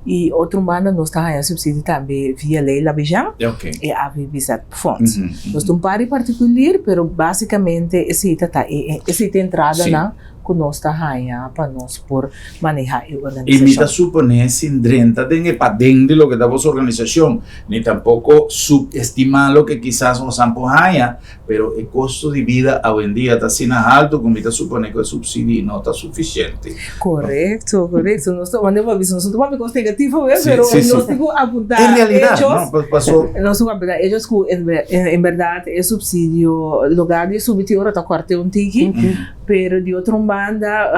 I otro banda nos ta haña supsidi tambe via Ley Labizjan, e AVBZ Fonds. Nos ta un par di partikulier, pero básikamente esei ta ta e esei ta e entradanan ku nos ta haña pa nos por manehá e I mi ta organisashon. suponé sin drenta den e paden di loke ta boso organisashon, ni tampoko subestimá loke kisas nos an por haña, Pero e kosto di bida awendia ta asina haltu ku mi ta supone ku e supsidi no ta sufisiente. Korekto, korekto. Nos ta wanda pa bisa, nos no ta papia kos negativo we, pero nos tin ku apuntá En realidat, hechos. no, paso. Nos tin ku apuntá hechos ku en bèrdat e supsidio lugar di subi tin ora ta kòrt'é un tiki, pero di otro un banda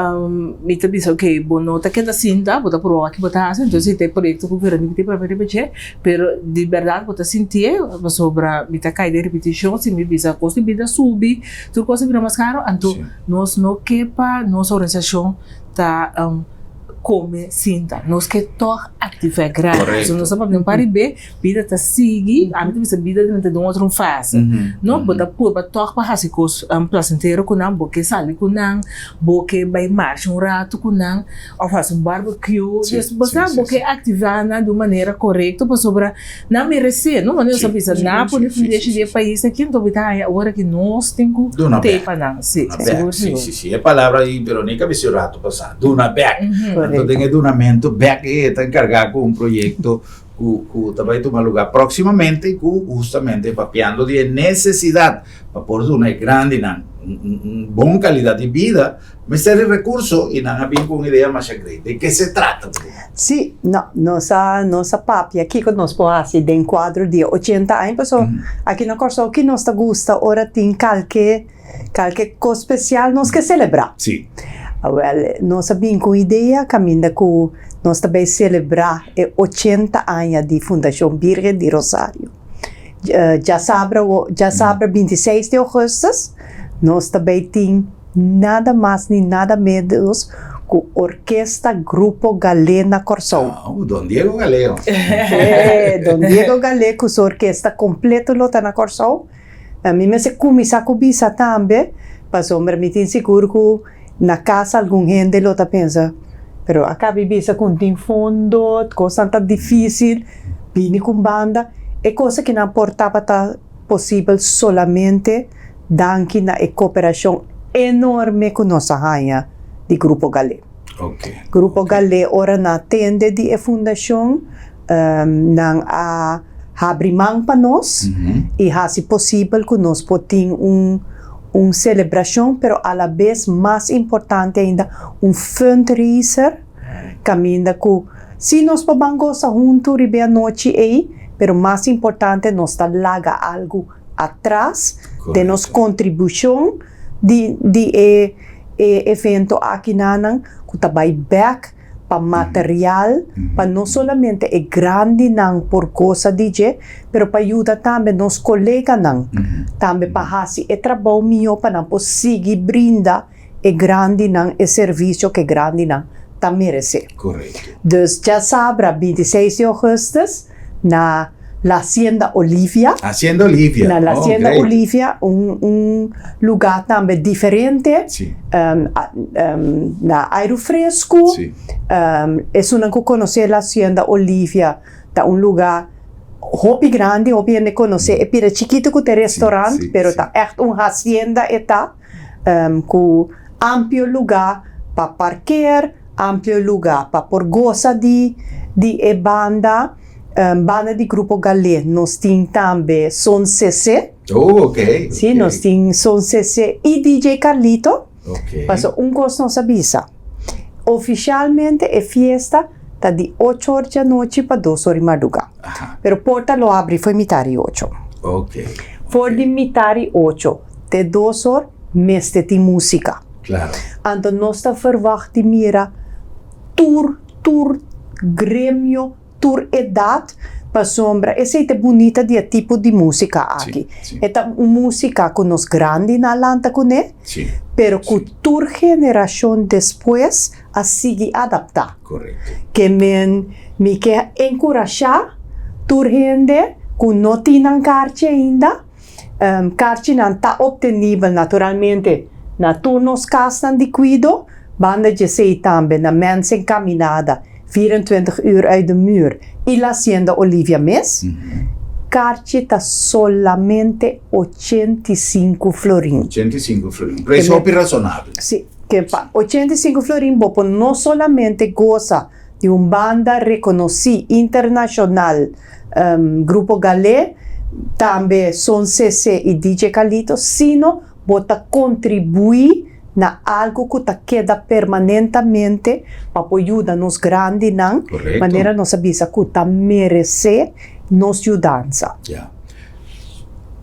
mi ta bisa ok, bo no ta keda sinta, bo ta proba wak bo ta hasi, entonces si ta e proyekto ku Veronica tin papia riba dje. Pero di bèrdat bo ta sintié, pasobra mi ta kai den ripitishon si mi bisa kos di bida subi, tur kos a bira mas karu, anto nos no ke pa nos organisashon ta kome sinta, nos ke tòg aktivá grandi. So nos ta papia un par di be, bida ta sigui, ami ta bisa bida ta den un otro fase, no? Bo ta purba tòg pa hasi kos plasentero ku nan, bo ke sali ku nan, bo ke bai marsha un ratu ku nan. Of hasi un barbecue. Dus bo sa bo ke aktivá nan di un manera korekto pasobra nan meresé, no? Manera nos a bisa Napoli fundeshi di e pais aki, anto bo ta haña ora ki nos tin ku tei pa nan. Sí, sigur sigur. Sí, sí, sí. E palabra ei Veronica a bisa un rato pasá, duna bèk. Anto den e dunamentu bèk ei e ta enkargá ku un proyekto ku ku ta bai tuma lugá próksimamente i ku hustamente papiando di e nesesidat pa por duna e grandinan un un bon kalidat di bida. Mester di rekurso i nan a bin ku un idea masha grei. De ke se trata promé? Sí, no, nos a nos a papia kiko nos por hasi den kuadro di e ochenta aña, pasobra aki na Kòrsou ki nos ta gusta ora tin kalke kalke kos spesial nos ke selebrá. Sí. Awèl, nos a bin ku un idea kaminda ku nos ta bai selebrá e ochenta aña di Fundashon Birgen di Rosario. Djasabra djasabra bintiseis di ougùstus nos ta bai tin. Nada mas ni nada menos ku Orkesta Grupo Galé na Kòrsou. Oh, Don Diego Galé. Eh, Don Diego Galé ku su orkesta kompleto lo ta na Kòrsou. Mi mester kuminsá ku bisa tambe, pasobra mi tin sigur ku na kas algun hende lo ta pensa, pero a kabi bisa ku no tin fondo, kosnan ta difísil, bini ku un banda. E kos aki nan por tabata posibel solamente Danki na e koperashon enorme ku nos a haña di Grupo Galé. Grupo Galé ora nan a tende di e fundashon, nan a habri man pa nos i hasi posibel ku nos por tin un un selebrashon, pero alabes mas importante ainda un fundraiser kaminda ku si nos por ban gosa huntu riba e anochi ei, pero mas importante nos ta laga algu atras den nos kontribushon di di e e evento aki nanan ku ta bai bèk pa material pa no solamente e grandinan por gosa di dje, pero pa yuda tambe nos koleganan tambe pa hasi e trabou mihó pa nan por sigui brinda e grandinan e servisio ku e grandinan ta meresé. Dus djasabra bintiseis di ougùstus na La Hacienda Olivia. Hacienda Olivia. Na La Hacienda oh, Olivia, un, un lugar tambe diferente. Sí. Um, um, na aire fresco. Sí. Um, esunnan ku konosé La Hacienda Olivia ta un lugar hopi grandi, hopi hende konosé. E pida chikitu ku ta restaurant, sí, pero sí. ta echt un hacienda e ta, um, ku amplio lugar pa parkeer, amplio lugar pa por gosa di, di e banda. Banda di Grupo Galé nos tin tambe Son CC. Oh, ok. Sí, nos tin Son CC i DJ Carlito. Ok. Paso un kos nos a bisa. Ofishalmente e fiesta ta di ocho or djanochi pa dos or di mardugá. Aha. Pero porta lo habri for mitar i ocho. Ok. For di mitar i ocho te dos or mester tin músika. Claro. Anto nos ta verwagt di mira tur tur gremio, tur edat, pasobra esei ta e bunita di e tipo di músika aki. E ta un músika ku nos grandinan a lanta kuné, pero ku tur generashon despues a sigui adaptá. Ke men mi ke enkurashá tur hende ku no tin nan karchi ainda, Karchinan ta optenibel naturalmente na tur nos kasnan di kuido, banda djesei tambe na Mensen Caminada, 24 uur uit de muur, i La Hacienda Olivia mes. Karchi ta solamente 85 florin. 85 florin, preis hopi rasonabel. Si, ke pa 85 florin bo por no solamente gosa di un banda rekonosí internashonal, Grupo Galé, tambe Son CC i DJ Carlito, sino bo ta kontribuí na algu ku ta keda permanentamente pa por yuda nos grandinan, manera nos a bisa ku ta meresé nos yudansa. Ya.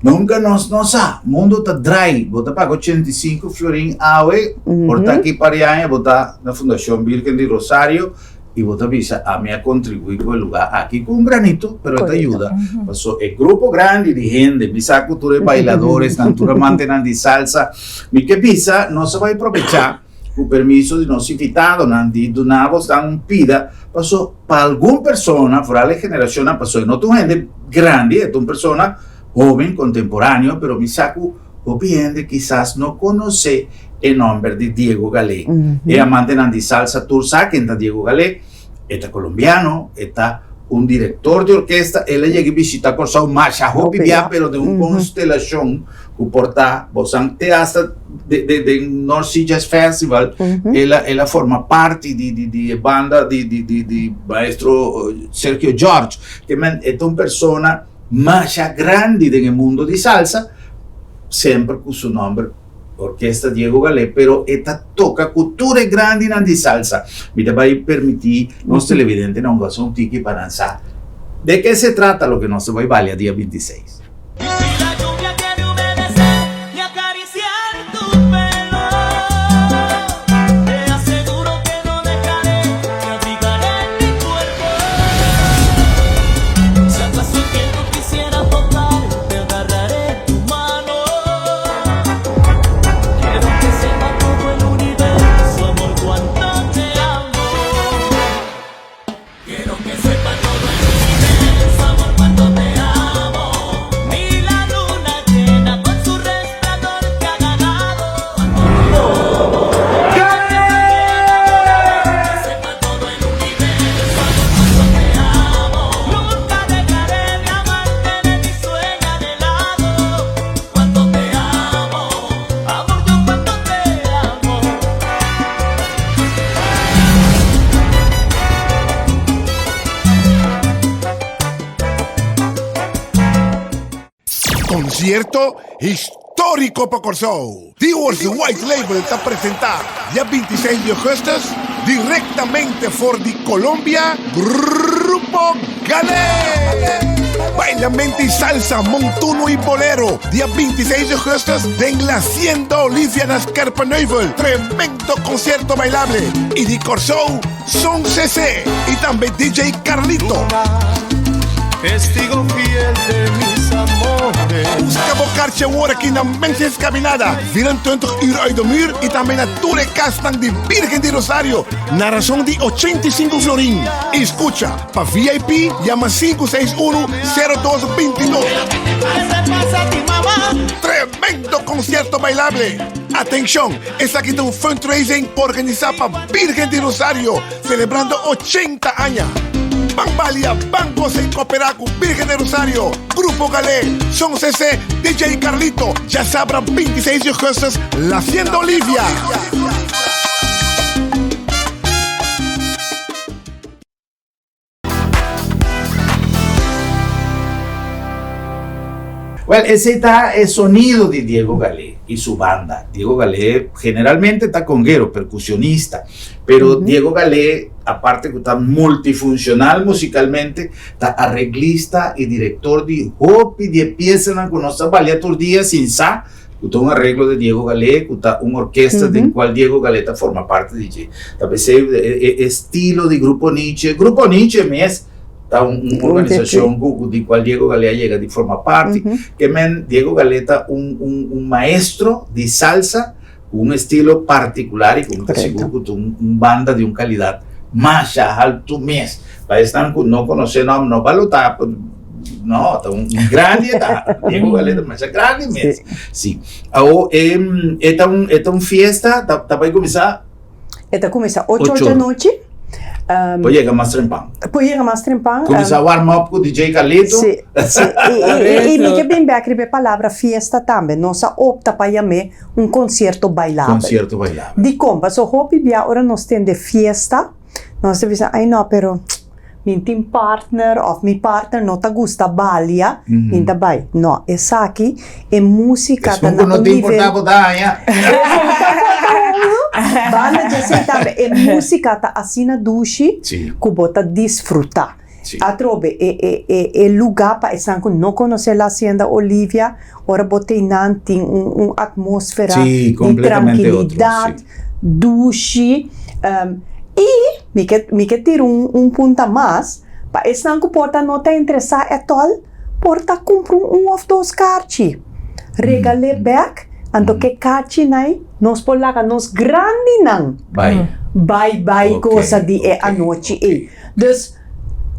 Nunka nos no sa. Mundu ta drai. Bo ta paga 85 florin awe, por ta aki par di aña bo ta na Fundashon Birgen di Rosario i bo ta bisa ami a kontribuí ku e lugá aki ku un granito, pero e ta yuda. Paso e grupo grandi di hende, mi sa ku tur e bailadoresnan, tur amantenan di salsa, mi ke bisa nos a bai probechá. Ku permiso di nos invitadonan di duna bosnan un pida, paso pa algun persona, foral e generashonnan, paso e no ta un hende grandi, e ta un persona hoben, kontemporaneo, pero mi sa ku hopi hende kisas no konosé e nòmber di Diego Galé. E amantenan di salsa tur sa ken ta Diego Galé. E ta kolombiano, e ta un direktor di orkesta, el a yega bishita Kòrsou masha hopi bia, pero den un konstelashon ku por ta bosan te hasta den North Sea Jazz Festival, el a el a forma parti di di di e banda di di di di maestro Sergio George. Ke men e ta un persona masha grandi den e mundo di salsa, semper ku su nòmber. Orkesta Diego Galé, pero e ta toka ku tur e grandinan di salsa. Mi ta bai permití nos televidentenan gosa un tiki pa nan sa de ke se trata loke nos ta bai balia dia 26. Konsierto históriko pa Kòrsou! Dewars White Label ta presentá dia 26 di ougùstùs direktamente for di Colombia Grupo Galé! Bailamento y salsa, montuno y bolero. Dia 26 di augustus den La Hacienda Olivia na Scherpenheuvel. Tremendo concierto bailable. Y di Corsou, Son CC y tambe DJ Carlito. Testigo fiel de mis amores. Busca bo karchi awor aki na Menses Caminada, 24 uur uit de muur y tambe na tur e casnan di Virgen di Rosario na razon di 85 florin. Y scucha, pa VIP yama 561 0222. Tremendo concierto bailable! Atencion! Esaki ta un fundraising organisá pa Birgen di Rosario, selebrando ochenta aña. Ban balia, ban gosa i koperá ku Birgen di Rosario, Grupo Galé, Son CC, DJ Carlito, djasabra 26 di augustus, La Hacienda Olivia. Well, esei ta e sonido di Diego Galé y su banda. Diego Galé generalmente ta conguero, percusionista, pero Diego Galé, aparte cu ta multifuncional musicalmente, ta arreglista y director di hopi di e piesanan cu nos ta balia tur dia sin sa Cu ta un arreglo di Diego Galé, cu ta un orkesta den cual Diego Galé ta forma parti di dje. Ta p'esey e estilo di Grupo Niche, Grupo Niche mes ta un organisacion cu di cual Diego Galé a yega di forma parti. Ke men Diego Galé ta un un maestro di salsa cu un estilo particular y cu mi ta sigur cu ta un banda di un calidad masha haltu mes. Pa esnan cu no conoce nom no balota. No, ta un grandi e ta. Diego Galé ta masha grandi mes. Sí. Awo, e, e ta un, e ta un fiesta, ta, ta bai kuminsá? E ta kuminsá ocho or dje nochi. Um, Por yega mas trempan. Por yega mas trempan. Kuminsá warm up ku DJ Carlito. Sí, sí. I, i, i, i mi ke bin bek riba e palabra fiesta tambe. Nos a opta pa yam'é un konsierto bailabel. Konsierto bailabel. Dikon? Pasobra hopi bia ora nos tende fiesta, Nos ta bisa, ay no, pero mi tin partner of mi partner no ta gusta balia, mi ta bai. No, esaki e musica ta na un nivel. Esun ku no ta importa bo ta haña. Banda dje esei tambe e musica ta asina dushi ku bo ta disfruta. Atrobe e e e e luga pa esnan ku no konosé La Hacienda Olivia, ora bo ta einan tin un un atmósfera di trankilidat, dushi. I mi ke mi ke tira un un punta mas, pa esnan ku por ta no ta interesá ètòl, por ta kumpra un un òf dos karchi, regal'é bèk, anto ke karchinan nos por laga nos grandinan bai bai gosa di e anochi ei. Dus,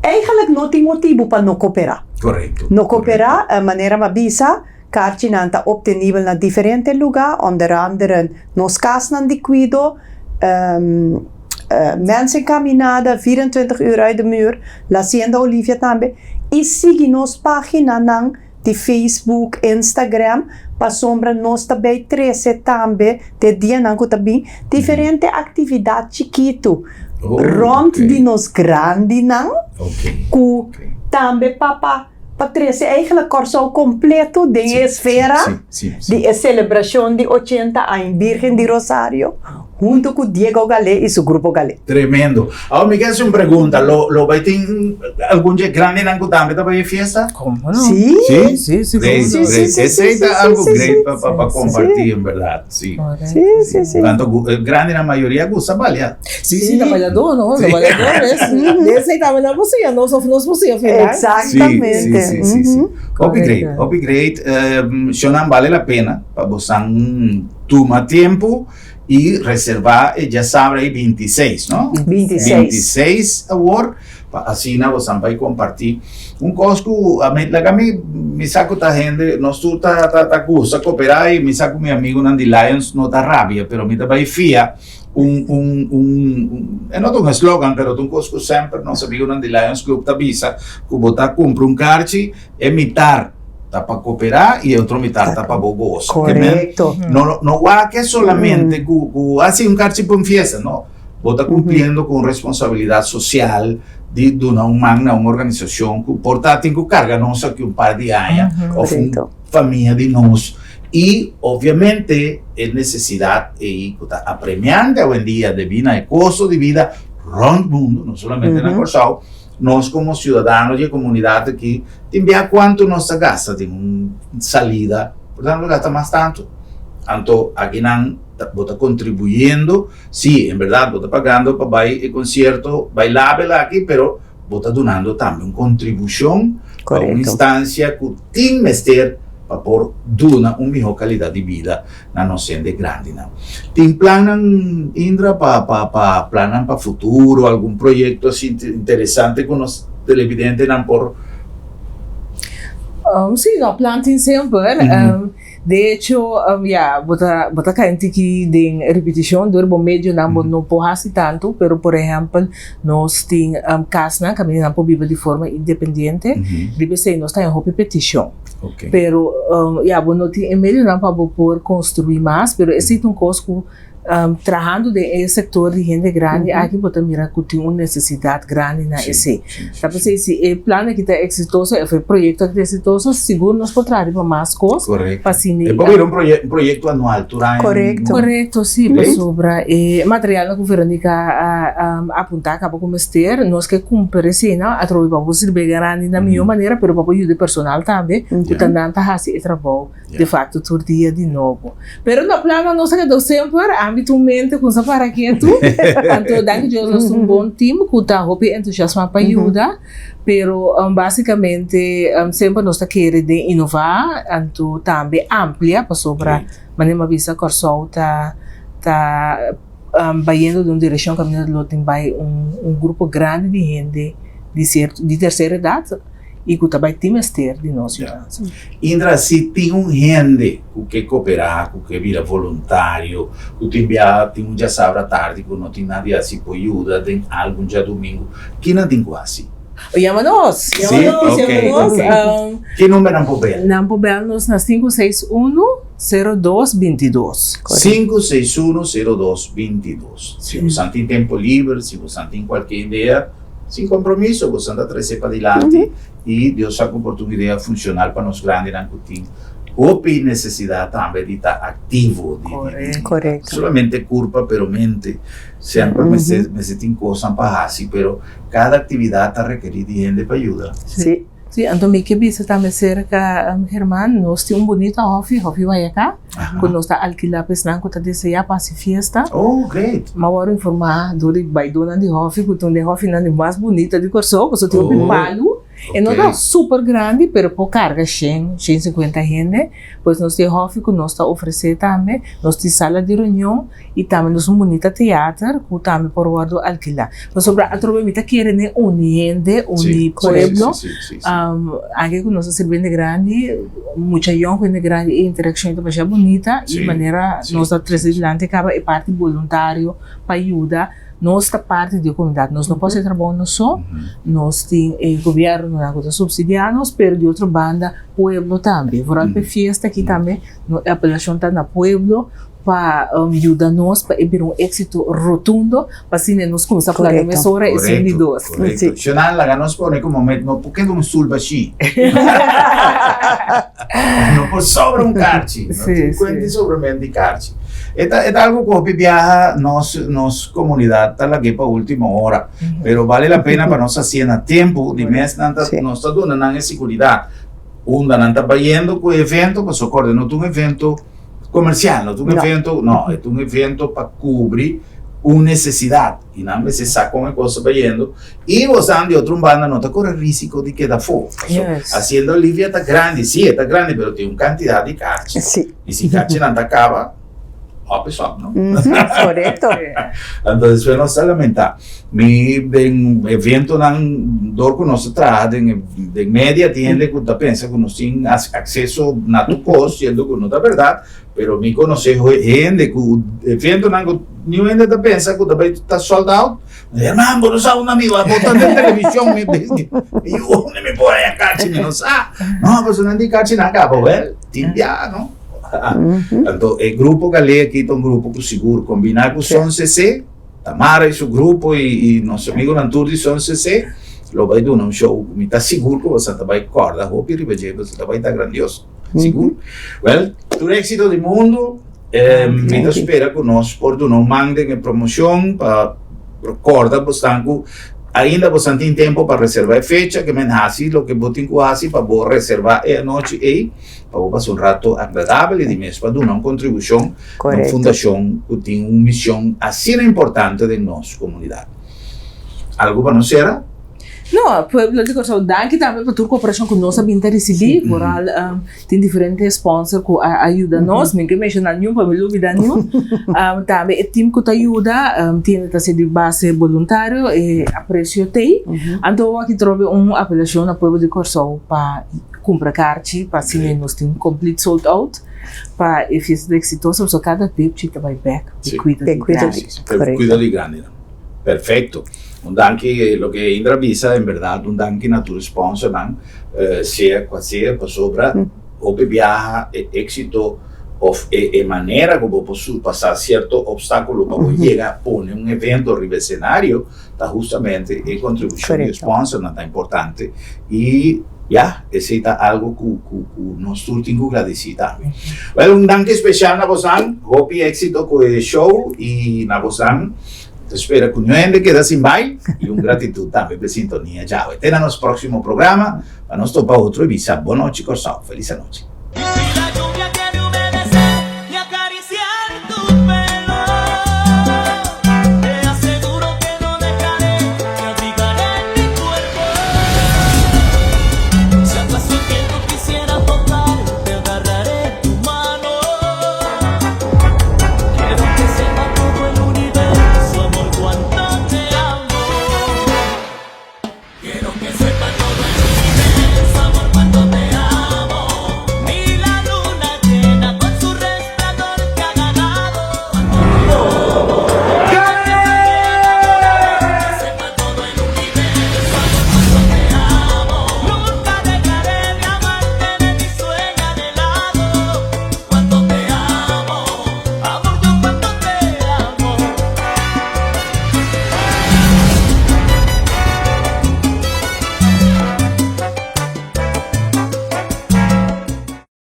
eigenlijk no tin motibu pa no koperá. Korekto. No koperá, manera mi a bisa, karchinan ta optenibel na diferente lugá, onder andere nos kasnan di kuido, Mensen Caminada, 24 uur uit de muur, La Hacienda Olivia tambe, i sigui nos paginanan di Facebook, Instagram, pasobra nos ta bay trece tambe den e dianan cu ta bin diferente actividad chikitu rond di nos grandinan cu tambe pa pa pa trece eigenlijk Corsou completo den e esfera di e celebracion di ochenta aña Virgen di Rosario hunto cu Diego Galé y su Grupo Galé. Tremendo. Awor mi ke haci un pregunta, lo lo bay tin algun dje grandinan cu tambe ta bay e fiesta? Como no? Sí. Sí? Sí, sí, Great, como no. great. Sí, sí, Esey sí, ta sí, algo sí, great sí. pa pa pa Sí, comparti en berdad, sí. Correcto. Sí, sí, sí. Tanto gu grandinan mayoria gusta balia. Sí, sí, ta bailador, no? Ta bailador, es. Esey tambe nan por siña nos of nos por siña final. Exactamente. Sí, sí, sí, sí. Hopi great, Correcto. hopi great. Shonan bale la pena pa bosan Tuma tempu i reservá e djasabra ei bintiseis, no? Bintiseis. Bintiseis awor, pa asina bosan bai kompartí. Un kos ku a mi, laga mi, mi sa ku ta hende, nos tur ta, ta, ta gusta koperá i mi sa ku mi amigunan di Lions no ta rabia, pero mi ta bai fia un, un, un, e no ta un eslogan, pero ta un kos ku semper nos amigunan di Lions Club ta bisa, ku bo ta kumpra un karchi, E mitar ta pa cooperá y e otro mitar ta pa bo goza. Correcto. No, no wak solamente cu, cu haci un karchi pa un fiesta, no. Bo ta cumpliendo cu un responsabilidad social di duna un man na un organisacion cu por ta tin cu carga nos aki un par di aña of un famia di nos. Y obviamente e necesidad ey cu ta apremiante awendia debi na e costo di bida rond mundo, no solamente na Corsou. Nos komo siudadano di e komunidat aki tin bia kuantu nos ta gasta den un salida, por tanto nos gasta mas tantu. Anto akinan bo ta kontribuyendo, si en bèrdat bo ta pagando pa bai e konsierto bailabel aki, pero bo ta dunando tambe un kontribushon pa un instansia ku tin mester pa por duna un mihó kalidat di bida na nos hende grandinan. Tin plannan, Indra, pa pa pa plannan pa futuro, algun proyekto así interesante ku nos televidentenan por. Sí, no, plan tin semper. De hecho, ya, bo ta bo ta kai un tiki den ripitishon dor bo medionan bo no por hasi tantu, pero por ehèmpel nos tin kasnan kaminda nan por biba di forma independiente, riba esei nos ta haña hopi petishon. Pero ya, bo no tin e medionan pa bo por konstruí mas, pero esei ta un kos ku Trahando den e sector di hende grandi aki bo ta mira cu tin un necesidad grandi na esey. Ta pesey si e plan aki ta exitoso of e proyecto aki ta exitoso sigur nos por traha riba mas cos pa asina E por bira un proyecto anual tur aña. Corecto. Corecto si pasobra e materialnan cu Veronica a apunta caba cu mester nos ke cumpra eseynan atrobe pa bo sirbi e grandi na miho manera pero pa bo yuda e personal tambe cu ta nan ta haci e trabou. De facto tur dia di nobo. Pero no plano nos a keda semper, ami ta un mente ku sa para ketu. Anto danki Dios nos ta un bon team ku ta hopi entusiasma pa yuda. Pero basicamente semper nos ta kere den inova anto tambe amplia pasobra manera mi a bisa Kòrsou ta ta bayendo den un direkshon kaminda lo tin bai un grupo grandi di hende di sierto di tercera edad. i ku ta bai tin mester di nos yudansa. Indra, si tin un hende ku ke koperá, ku ke bira voluntario, ku tin bia tin un djasabra tardi ku no tin nada di hasi por yuda den algun djadumingu, ki nan tin ku hasi? Yama nos! Yama nos, yama nos. Ki number nan por bel? Nan por bel nos na sinku seis unu, sero dos, bintidos. Sinku seis unu, sero dos, bintidos. Si bosan tin tempu liber, si bosan tin kualke idea, Sin compromiso, boso ta trece padilanti y Dios sa cu por ta un idea funcional pa nos grandinan cu tin hopi necesidad tambe di ta activo, di di no solamente curpa pero mente, semper mester mester tin cosnan pa haci pero cada actividad ta rekeri di hende pa yuda. Sí, anto mi ke bisa tambe serka German, nos tin un bunita hòfi, Hòfi Guayacá, ku nos ta alkilá pa esnan ku ta deseá pa hasi fiesta. Oh, great! Mi a wòrdu informá dor di baidónan di hòfi ku ta un di e hòfinan di mas bunita di Kòrsou, pasobra tin hopi palu. E no ta super grandi, pero por karga shen, shen sinkuenta hende. Pues nos tin e hòfi ku nos ta ofresé tambe, nos tin sala di reunion. I tambe nos un bunita teater ku tambe por wòrdu alkilá. Pasobra atrobe mi ta kere den uni hende, uni pueblo. Anke ku nos ta sirbi hende grandi, mucha yòn ku hende grandi e interakshon ta masha bunita i manera nos ta trese dilanti kaba e parti boluntario pa yuda. Nos ta parti di e komunidat, nos no por hasi e trabou nos so, nos tin e gobièrnunan ku ta supsidiá nos, pero di otro banda pueblo tambe. Vooral pa e fiesta aki tambe e apelashon ta na pueblo. Pa yuda nos pa e bira un éxito rotundo, pa asina nos kuminsá plania mesora esun di dos. Korekto. Shonal, laga nos pone ku momet no por keda un sul bashí. No por sobra un karchi. No tin kuenta di sobrament di karchi. E ta e ta algu ku hopi biaha nos nos komunidat ta lag'é pa último ora. Pero bale la pena pa nos hasié na tempu, di mes nan ta nos ta duna nan e siguridat. Unda nan ta bayendo ku e evento, pasobra kòrda no ta un evento. Comercial, no ta un evento, no, e ta un evento pa cubri un necesidad y nan mester sa con e cos ta bayendo y bosan di otro un banda no ta corre risico di keda afo. Paso Hacienda Olivia ta grandi, si e ta grandi pero tin un cantidad di carchi y si carchinan ta caba, hop is hop, no? Correcto. Anto despues nos ta lamenta. Mi den eventonan dor ku nos ta traha den den media tin hende ku ta pensa ku nos tin akseso na tur kos siendo ku no ta bèrdat pero mi konosé hende ku eventonan ku niun hende ta pensa ku ta bai ta sold out herman bo no sa unda mi bo ta den televishon mi yu unda mi por haña kachi mi no sa no pasobra nan di kachi nan kaba wèl tin bia no anto e grupo Galé aki ta un grupo ku sigur kombiná ku Son CC. Tamara y su grupo y nos amigonan tur di Son CC lo bay duna un show cu mi ta sigur cu boso ta bay corda hopi riba dje pasobra ta bay ta grandioso. Sigur. Well, tur exito di mundo. Mi ta spera cu nos por duna un man den e promocion pa corda bosnan cu. Ainda bosan tin tempo pa reserva e fecha, ke men hasi loke bo tin ku hasi pa bo reserva e anochi ei, pa bo pasa un rato agradabel i di mes pa duna un kontribushon na un fundashon ku tin un mision asina importante den nos komunidat. Algu pa nos sera? No, pueblo di Kòrsou, danki tambe pa tur koperashon ku nos a bin ta risibí. Vooral tin diferente sponsor ku a yuda nos. Mi no ke menshoná niun pa mi lubidá niun. Tambe e tim ku ta yuda tin ta ser di base boluntario, e apresio t'ei. Anto aki trobe un apelashon na pueblo di Kòrsou pa kumpra karchi pa asina nos tin complete sold out pa e fiesta ta eksitoso pasobra kada depchi ta bai bèk pa kuido di grandi. Kuido di grandinan. Perfecto. Un danki loke Indra bisa en berdad un danki na tur sponsornan sea cual sea pasobra hopi biaha e exito of e manera cu bo por surpasa cierto obstaculo pa bo yega pone un evento riba escenario ta hustamente e contribucion di e sponsornan ta importante y ya esey ta algo cu cu nos tur tin cu gradeci tambe. Well un danki special na bosan hopi exito cu e show y na bosan. Ta spera cu no hende keda sin bai y un gratitud tambe p'e sintonia djawe. Te na nos proximo programa pa nos topa otro y bisa Bon nochi Corsou. Feliz anochi.